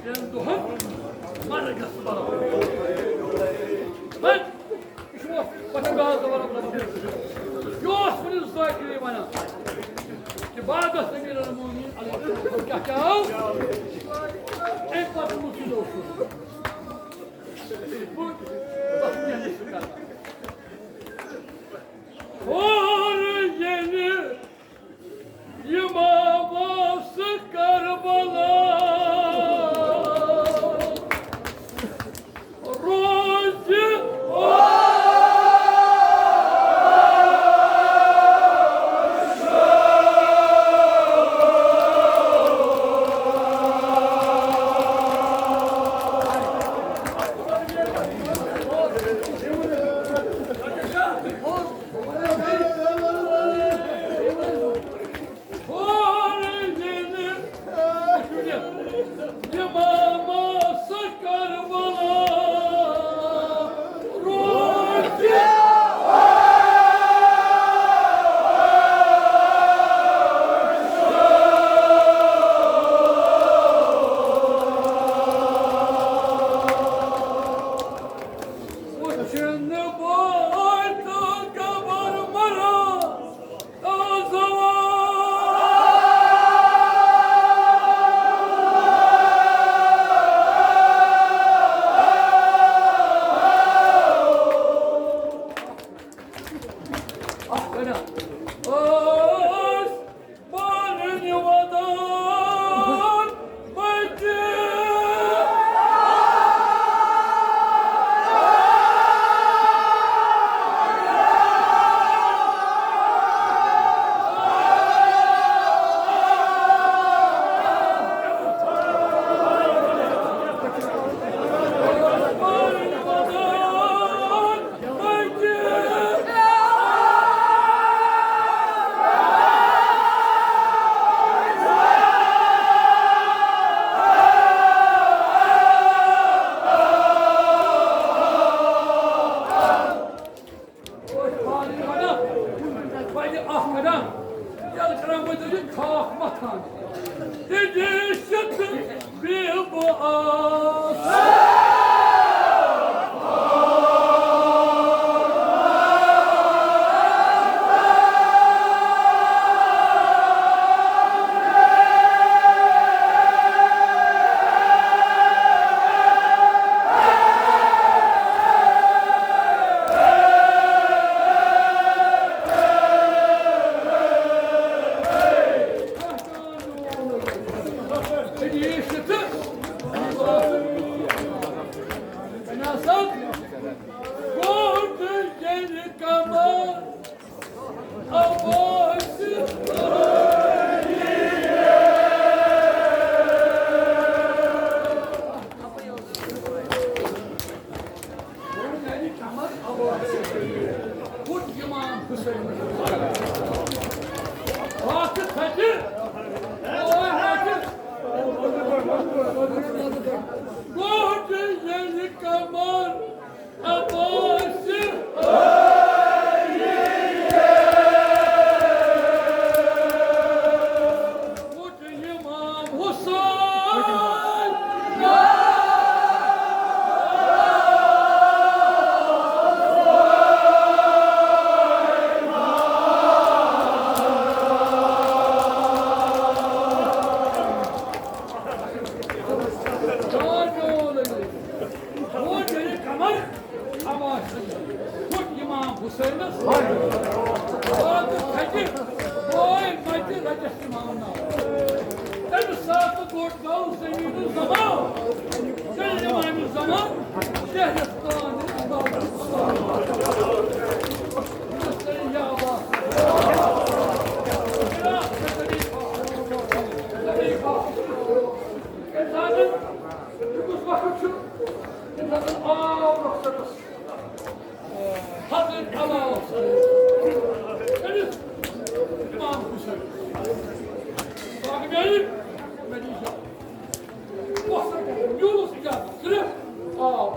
ترٛٮ۪ن دۄہَن مرگس برابر۔ وۄنۍ، یہِ چھُ اوس پتہٕ گاو زبر۔ یہِ اوس کُنہِ ذٲکرِ وَنان کہِ بعدس امیر المومنین علیہ السلام کیٛاہ کیٛاہ آو؟ اَمہِ پتہٕ مُفید اوس سُہ۔ چھُنہٕ بوے تہٕ قبر مران تازٕ اکھ کران۔ ٲس پنٕنۍ ودان بچہِ۔ وۄنۍ اکھ کران، ییٚلہِ کران بہٕ تیٚلہِ خاکھ مَتھان۔ تہٕ یہِ چھُ بے بہٕ آس۔ حدیث تہٕ گوٚو تہٕ ییٚلہِ کمال عباس۔ ووٚن یعنی کمر عباس۔ ووٚن امام حسین۔ ہاتھ تھچہِ۔ اوے ہاتھِ۔ گوٚو ییٚلہِ کمر عباس۔ ووٚن امام حسین۔ ووٚن امام حسینس۔ ووٚن تھچہِ۔ اوے متہِ رجس امام ناو۔ تمہِ ساتہٕ گوٚو گوٚو زمین الزمان، تیٚلہِ امام الزمان، شہرس تام عبادت۔ انسانن یہِ کُس وقت چھُ؟ انسانن آو رۄخصتس۔ حضرت عمر، أمِس امام حسین۔ باقٕے میٛانہِ، مےٚ دِیِو اجازت۔ وۄتھ سا، میوٗلُس اجازت، صرف آو۔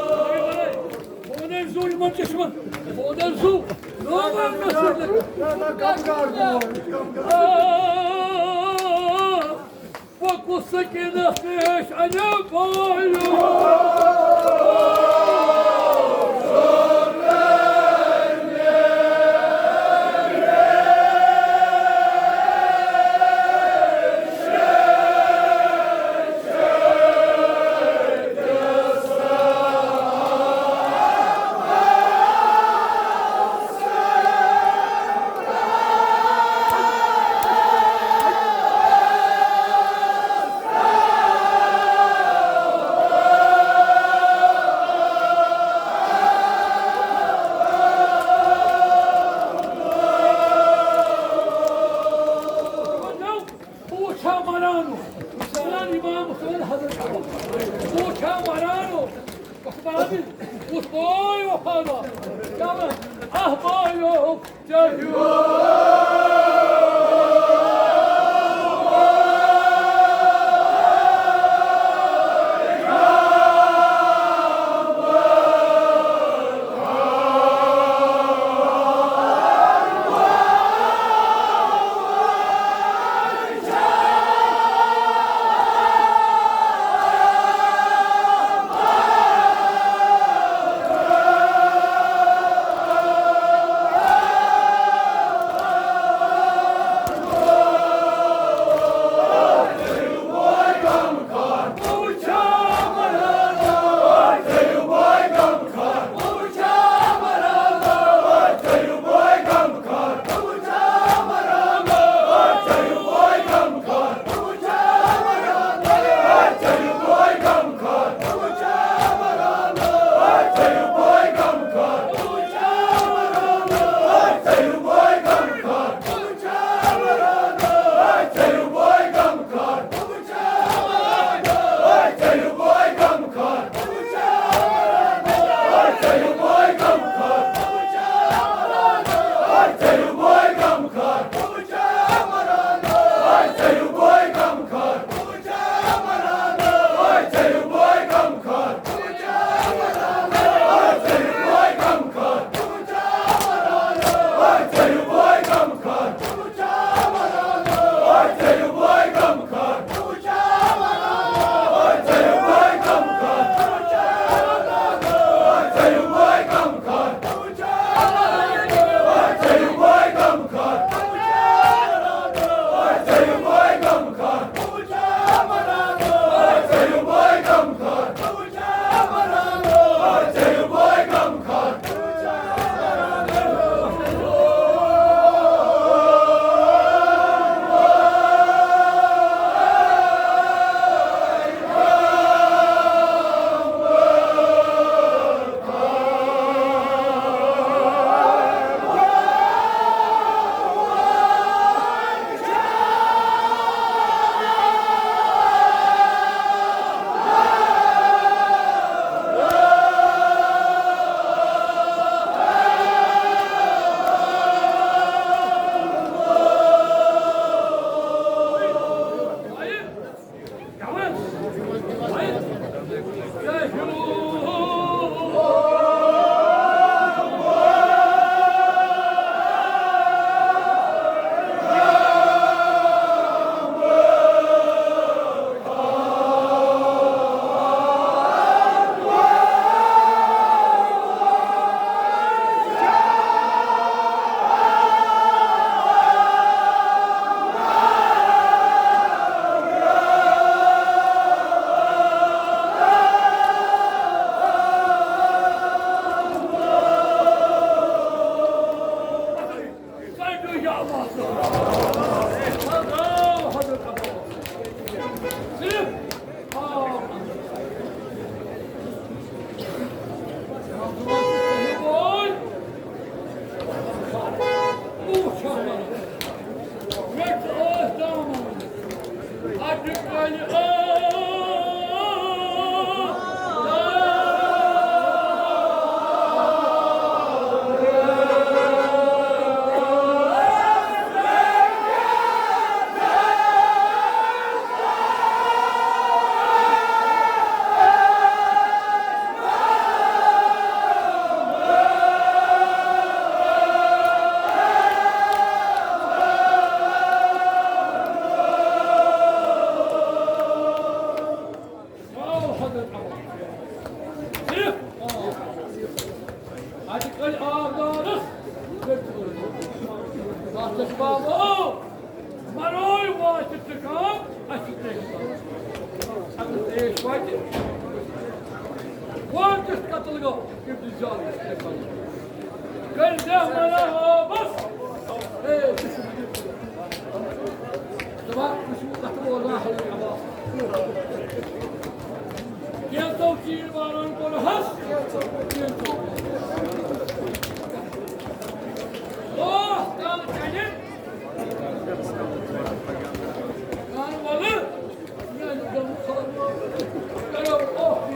بہٕ وَنَے زُو یِمَن چشمَن، بہٕ وَنَے زُو، نومَن نہ سۭتۍ لَگہِ۔ آ، وۄنۍ کُس سکیٖنَس نِش اَنہِ بایو؟ بہٕ وٕچھا مرانو، سون امام حسین حضرت، بہٕ وٕچھا مرانو، بہٕ وٕچھا بابی، بہٕ وٕچھا بوے وفادار، چلو، اہ بایو، چلو۔ وۄنۍ کیُتھ قتل گوٚو؟ کٔرۍ زیادٕ۔ کٔرۍ زیادٕ منا آبس۔ ہے، دپان، بہٕ چھُس کتھ بوزان حضرت عباس۔ کینٛژو چیٖز والان کوٚر حس۔ کینٛژو۔ اوہ، کل کنہِ۔ کان وَلہٕ۔ کرو اوہ۔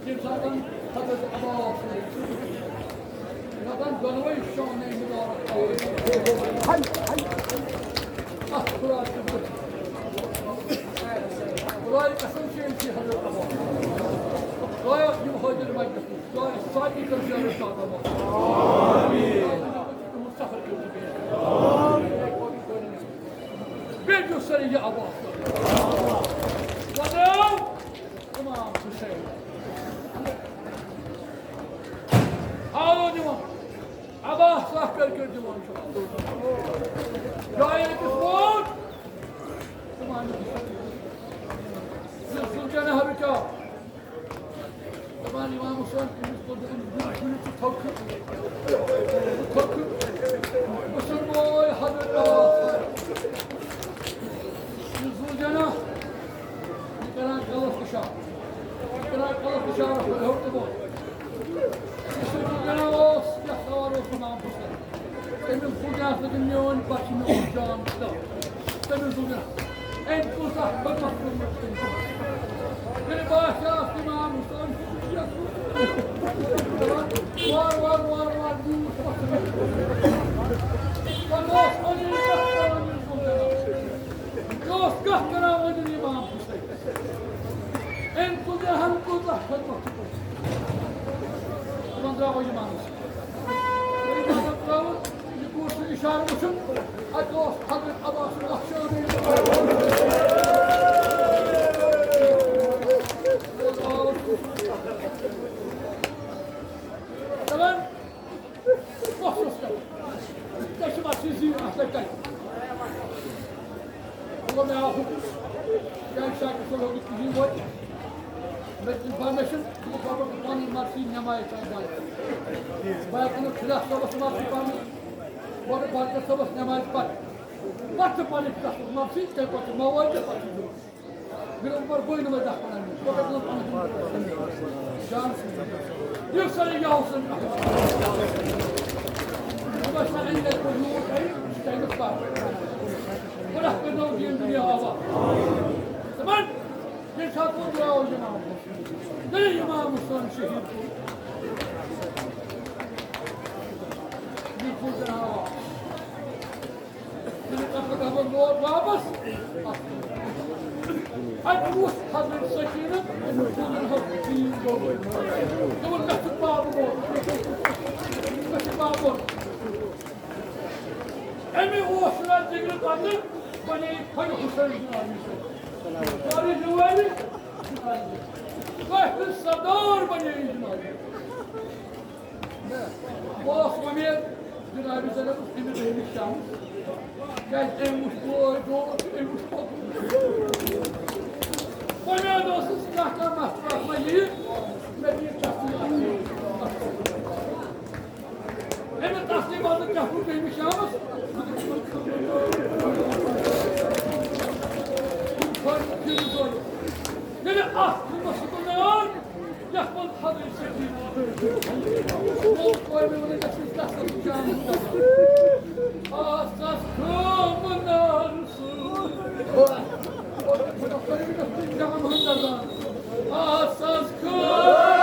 ییٚمہِ ساتہٕ حضرت عباس دَپان دۄنوَے شانَے مُبارک۔ اَتھ خۄداے سٕنٛدِ خۄداے قسم چھِ أمۍ سٕے حضرت عباس۔ خۄدایا، یِم حٲضِر مجلس منٛز، خۄدایا، سارنٕے کر زیادٕ شاد عباس۔ آمیٖن۔ تُہُنٛد سفر کٔرِو بیٚیہِ۔ بیٚیہِ دیُت سٲری یہِ عباس۔ وَنو۔ امام حسین۔ آو دِوان۔ عباس اکھ کر کر دِوان چھُ۔ جایہِ أکِس ووت۔ امام حسین۔ یُس زُلجناح رُکیو۔ دَپان امام حسین، أمِس کوٚر دوٚپُن، "بہٕ چھُس تھوٚکھٕ۔ تھوٚکھٕ۔ بہٕ چھُس بوے حضرت عباس۔" یُس زُلجناح۔ یہِ کران کلس اشارٕ۔ یہِ کران کلس اشارٕ، ہُہ ہیوٚر تہٕ بۄن۔ یُس یہِ کران اوس، یتھ سوار اوس امام حسین۔ تٔمِس بوٗز اَتھ منٛز میون بچہِ، میون جان فدا۔ تٔمِس بوٗز اَتھ۔ أمۍ کۭژاہ خدمت کٔرمٕژ چھِ أمۍ۔ ییٚلہِ باسیٛو اَتھ امام حسین، وار وار وار وار بیوٗٹھ پتھرس۔ پتہٕ اوس علی کتھ کران، ییٚلہِ بوٗز اَتھ۔ یہِ اوس کتھ کران وۄنۍ امام حسین۔ أمۍ کۭژاہ ہن کۭژاہ خدمت چھِ کٔرمٕژ۔ تِمن درٛاو یِمن نِش۔ ییٚلہِ یِمن ترٛٲوٕکھ، یہِ کوٗر چھُ اِشارٕ وٕچھُن۔ اَتہِ اوس حضرت عباس سُنٛد اکھ شٲگِرد۔ دَپان، کۄس اوس کران؟ ژےٚ چھِ وَتھ سۭتۍ زیٖنۍ اَتھ لَگہِ تَتہِ۔ مطلب، مےٚ آو حُکُم، کیٛازِ شاکر صٲب ہیوٚک نہٕ کِہیٖنۍ وۄنۍ۔ مےٚ دِژ پٔرمِشن، دوٚپُکھ، بابا، بہٕ پَنٕنۍ مرضی نٮ۪مازِ چھِ اَتھ دَرِ۔ بہٕ ہٮ۪کہٕ نہٕ خۄدا صٲبَس مرضی پَرنہٕ، گۄڈٕ بارکر صٲبَس نٮ۪مازِ پَتہٕ۔ پَتہٕ چھِ پَنٕنۍ خۄدا صٲبَس مرضی، تَمہِ پَتہٕ چھِ مواد تہٕ پَتہٕ چھِ ضروٗرت۔ میرے اوپر کوئی نہ بچا۔ جان سے۔ یہ سارے یاو سن۔ بس نہ اندر کو یو ہے، ٹائم پر۔ بڑا کرنا دین دنیا آوا۔ تمام۔ یہ ساتھ کو دعا ہو جناب۔ دل امام حسین شہید کو۔ یہ کو جناب۔ ییٚلہِ تَتھ پٮ۪ٹھ ہَسا لوگ واپس، اَتہِ وُچھ حضرت سکیٖنَن، أمِس دوٚپُن، "حضرت سکیٖن گوٚو۔" دوٚپُن، "مےٚ چھُ پاپہٕ گوٚمُت۔ مےٚ چھُ پاپہٕ گوٚمُت۔" أمۍ اوس نہٕ جِگرٕ پَتہٕ بَنے خۄجہِ حُسین جنابی سۭتۍ۔ سورُے جوٲنی، کٲفی سردار بَنے یہِ جنابی۔ بہٕ اوس وۄمید جنابِ زینب أمِس دوٚیمِس شامَس، کیٛازِ أمۍ وٕچھ گوے گوٚو تہٕ أمۍ وٕچھ پوٚکُن۔ وۄمید ٲسٕس کانٛہہ کانٛہہ مَسلہٕ وَسلہٕ یِیہِ، مےٚ دِیہِ تَسلی اَتھ۔ أمِس تَسلی وَنہٕ کیٛاہ گوٚو دوٚیمِس شامَس؟ ییٚلہِ اَتھ مُصیبت آو، یَتھ منٛز حضرت صدیق۔ آسس کٲم نار سۭتۍ۔ جان ہُنٛد دَزان۔ آسس کٲم۔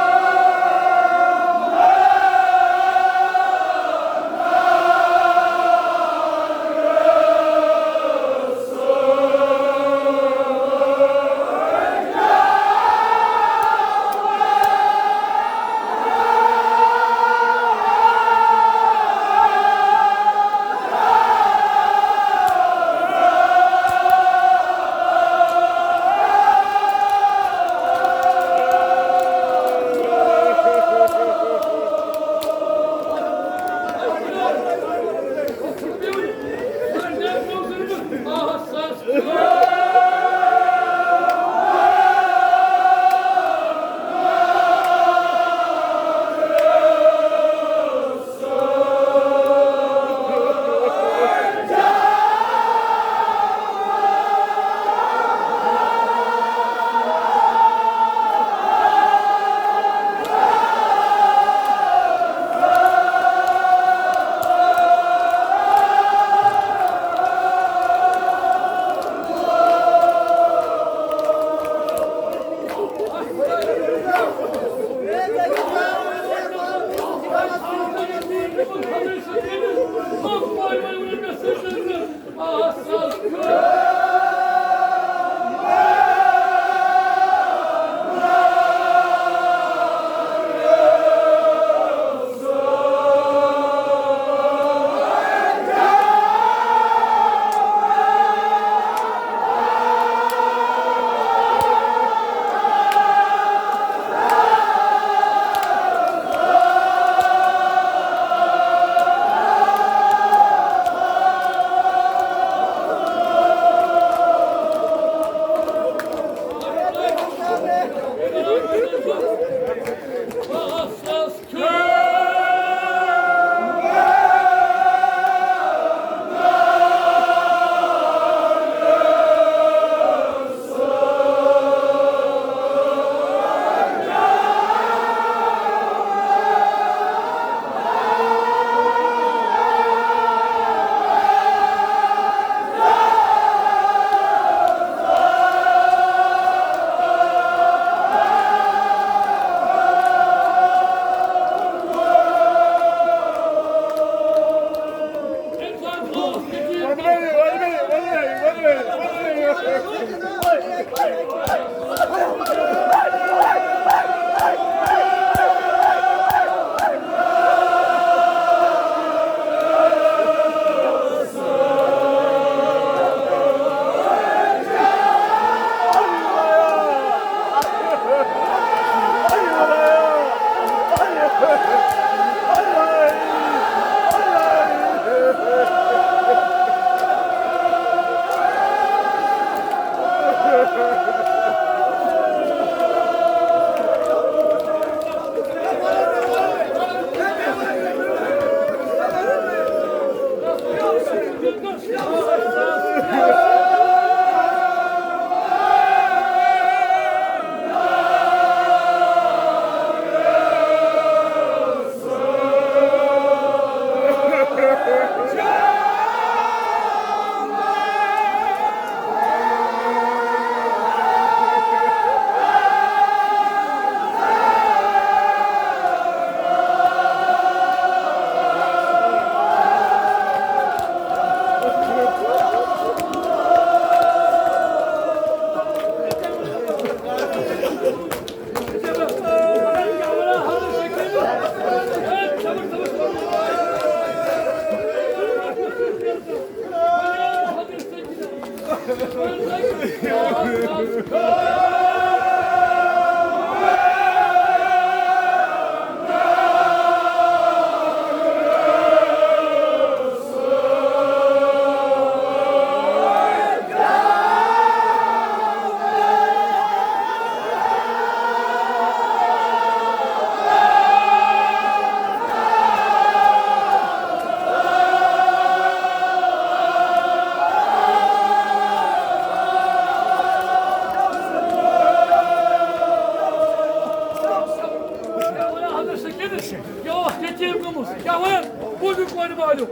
کیٛاہ وَنان حضرت سکیٖنَس؟ یہِ اوس یتیٖم گوٚمُت۔ کیٛاہ وَنان؟ بوٗزِو کورِ مالیُک۔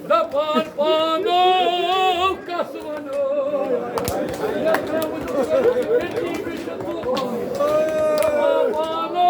دَپان پانو کَس وَنو۔ یَتھ مےٚ وُچھ یتیٖمٕے چھُ طوٗفان۔ دَپان پانو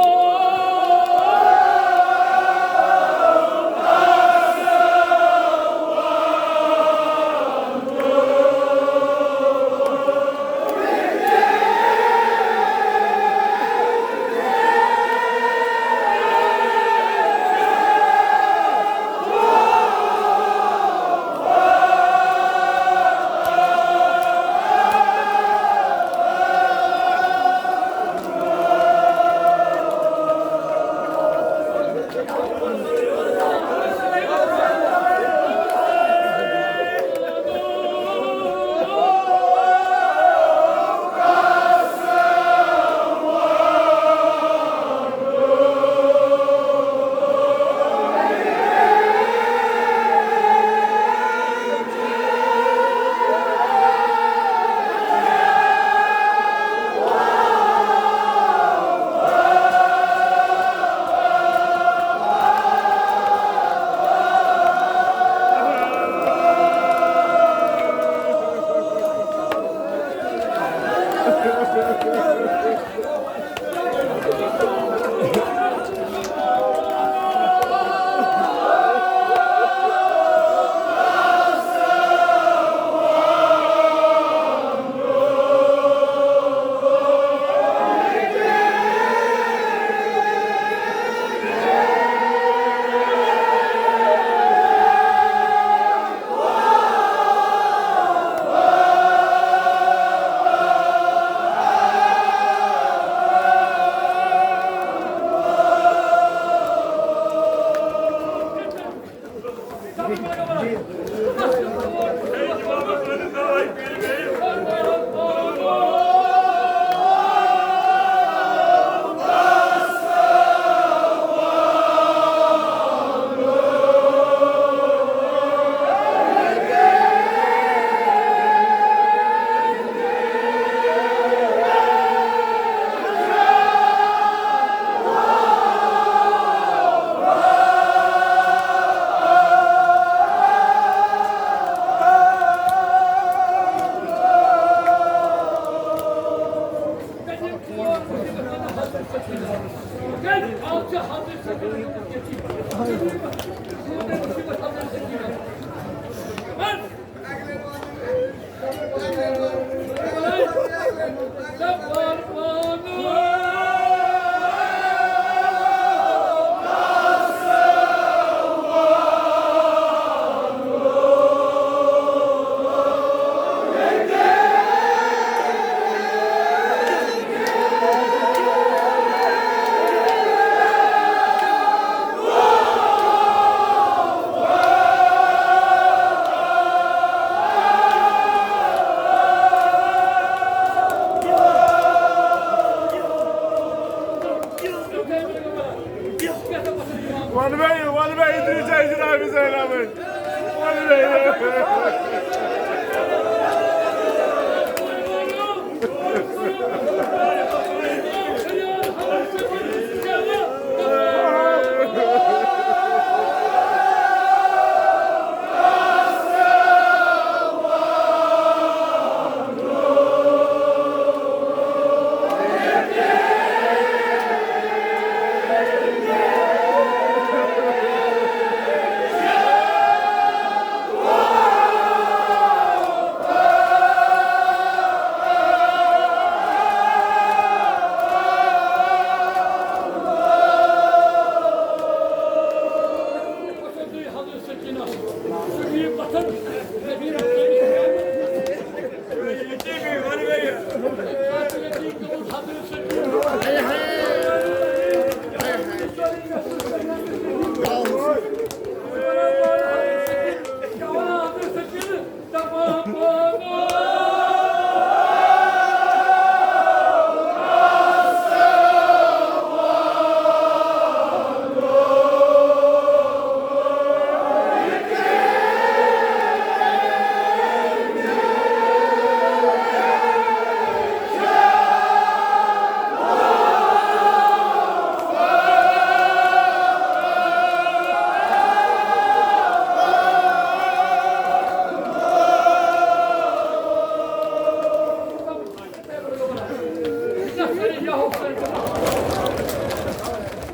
وَنہٕ مےٚ یہِ، وَنہٕ مےٚ اِدریٖس جنابِ زینبٕنۍ۔ وَنہٕ مےٚ یہِ۔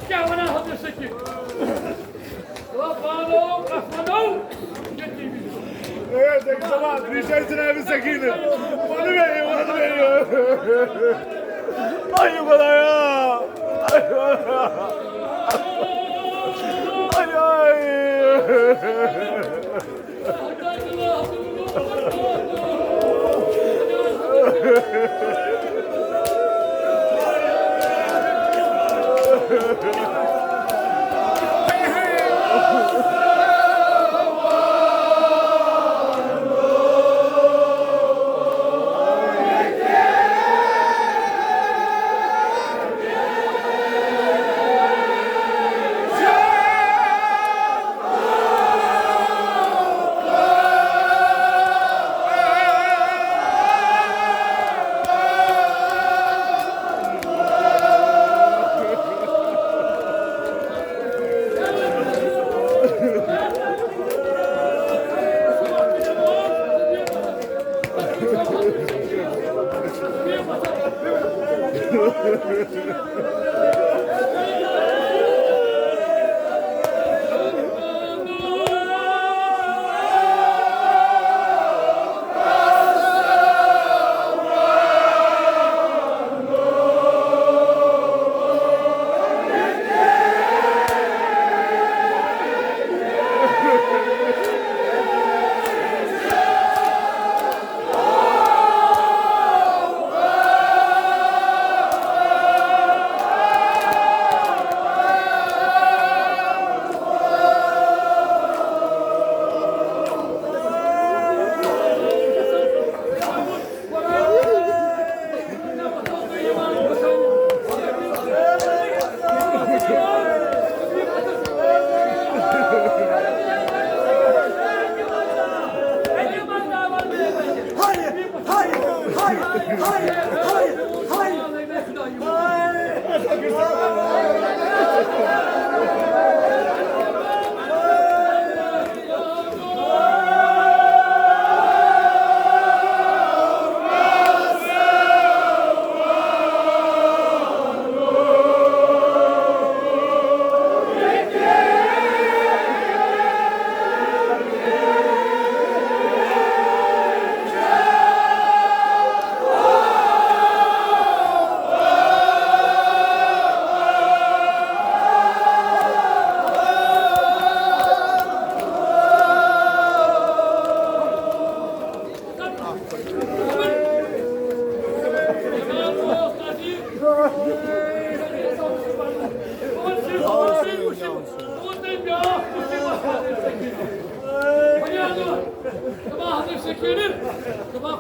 کیٛاہ وَنان حضرت سکیٖن؟ اے، زَن چھِ سَوال، یہِ چھِ اَسہِ جنابِ سکیٖنہٕ۔ وَنہٕ مےٚ یہِ، وَنہٕ مےٚ یہِ۔ آے خۄدایا۔ آے، آے۔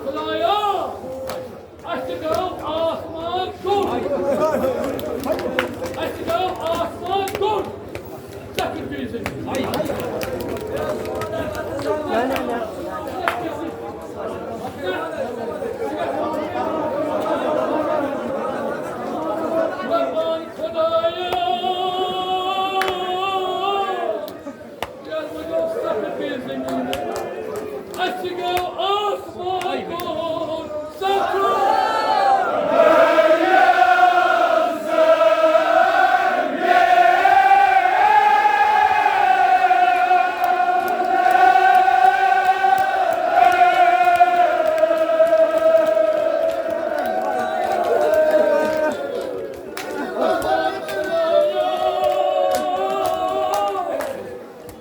خدایا، اَسہِ گوٚو آسمان ژوٚل۔ اَسہِ گوٚو آسمان ژوٚل۔ ژےٚ کِتھ کٔنۍ زٔمیٖن؟ قربان خدایا۔ یَتھ منٛز اوس سخت بے زٔمیٖن۔ اَسہِ گوٚو آسمان کوٚر سخت۔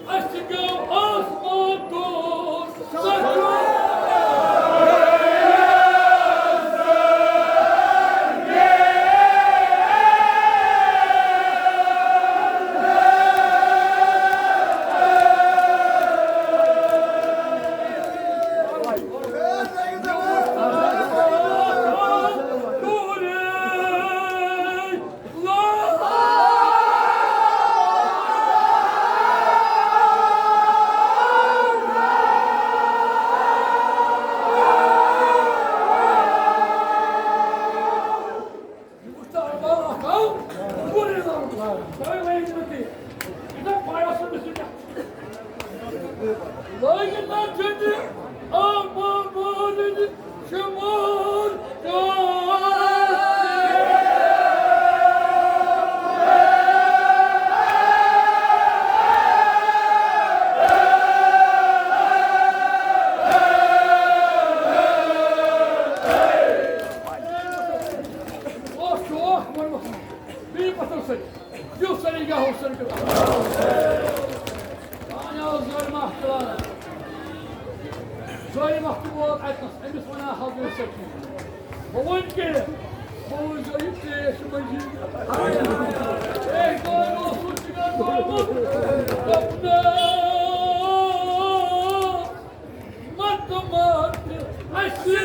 اَسہِ گوٚو آسمان کوٚر سخت۔ لٲگِتھ نہ چھُنہٕ آ مامٲنۍ شُمار۔ اوس شوق ووٚنمُت بیٚیہِ پَتھر سۭتۍ۔ یُس سٲری گاہو سٲری کٔرِو۔ پانہٕ اوس ظٲلِم اکھ چلاوان۔ ظٲلِم اکھ تہِ ووت اَتنَس، أمِس وَنان حضرت سخی۔ بہٕ وَنہٕ کینٛہہ، بہٕ وٕچھٕ یہِ پیش منٛزی۔ اے گوٚو اوسُس تہِ گوٚو محمد۔ دوٚپنَس، مت مت اَسہِ۔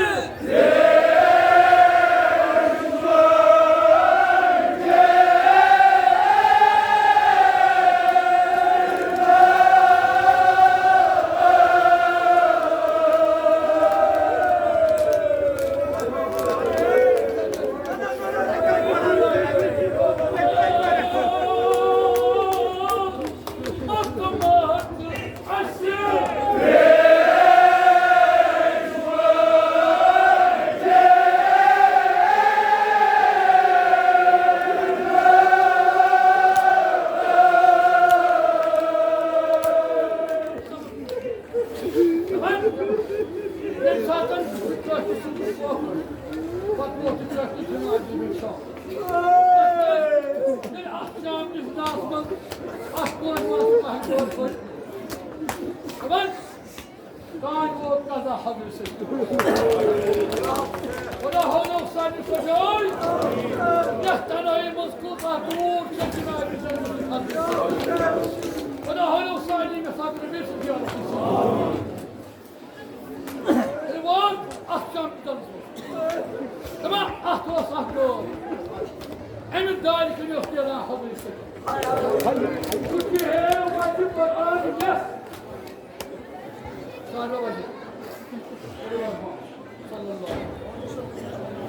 ییٚمہِ ساتَن کٲشِر سُنٛد پَتہٕ ووت یہِ کٲشِر جماعت ییٚمہِ ساتہٕ۔ ییٚلہِ اَتھ شام کِس دَہَس منٛز اَتھ کٲنٛسہِ منٛز پَہَن کٲنٛسہِ پٲٹھۍ دَپان، کانٛہہ ووت قضا حضرت سۭتۍ۔ خدا ہٲنو سانہِ سجٲے، یَتھ تنہٲیی منٛز کۭژاہ دوٗر چھِ جناب حضرت۔ خدا ہٲنو سانہِ مثال ربی سٕنٛدِ یارٕ۔ ییٚلہِ ووت اَتھ چمچَس منٛز۔ دَپان، اَتھ اوس اَکھ گٲو۔ اَمہِ دارِ کِنۍ اوس نیران حضرت سۭتۍ۔ سُہ تہِ ہے وَتہِ قرآن یَتھ۔ صلی اللہ علیہ وسلم۔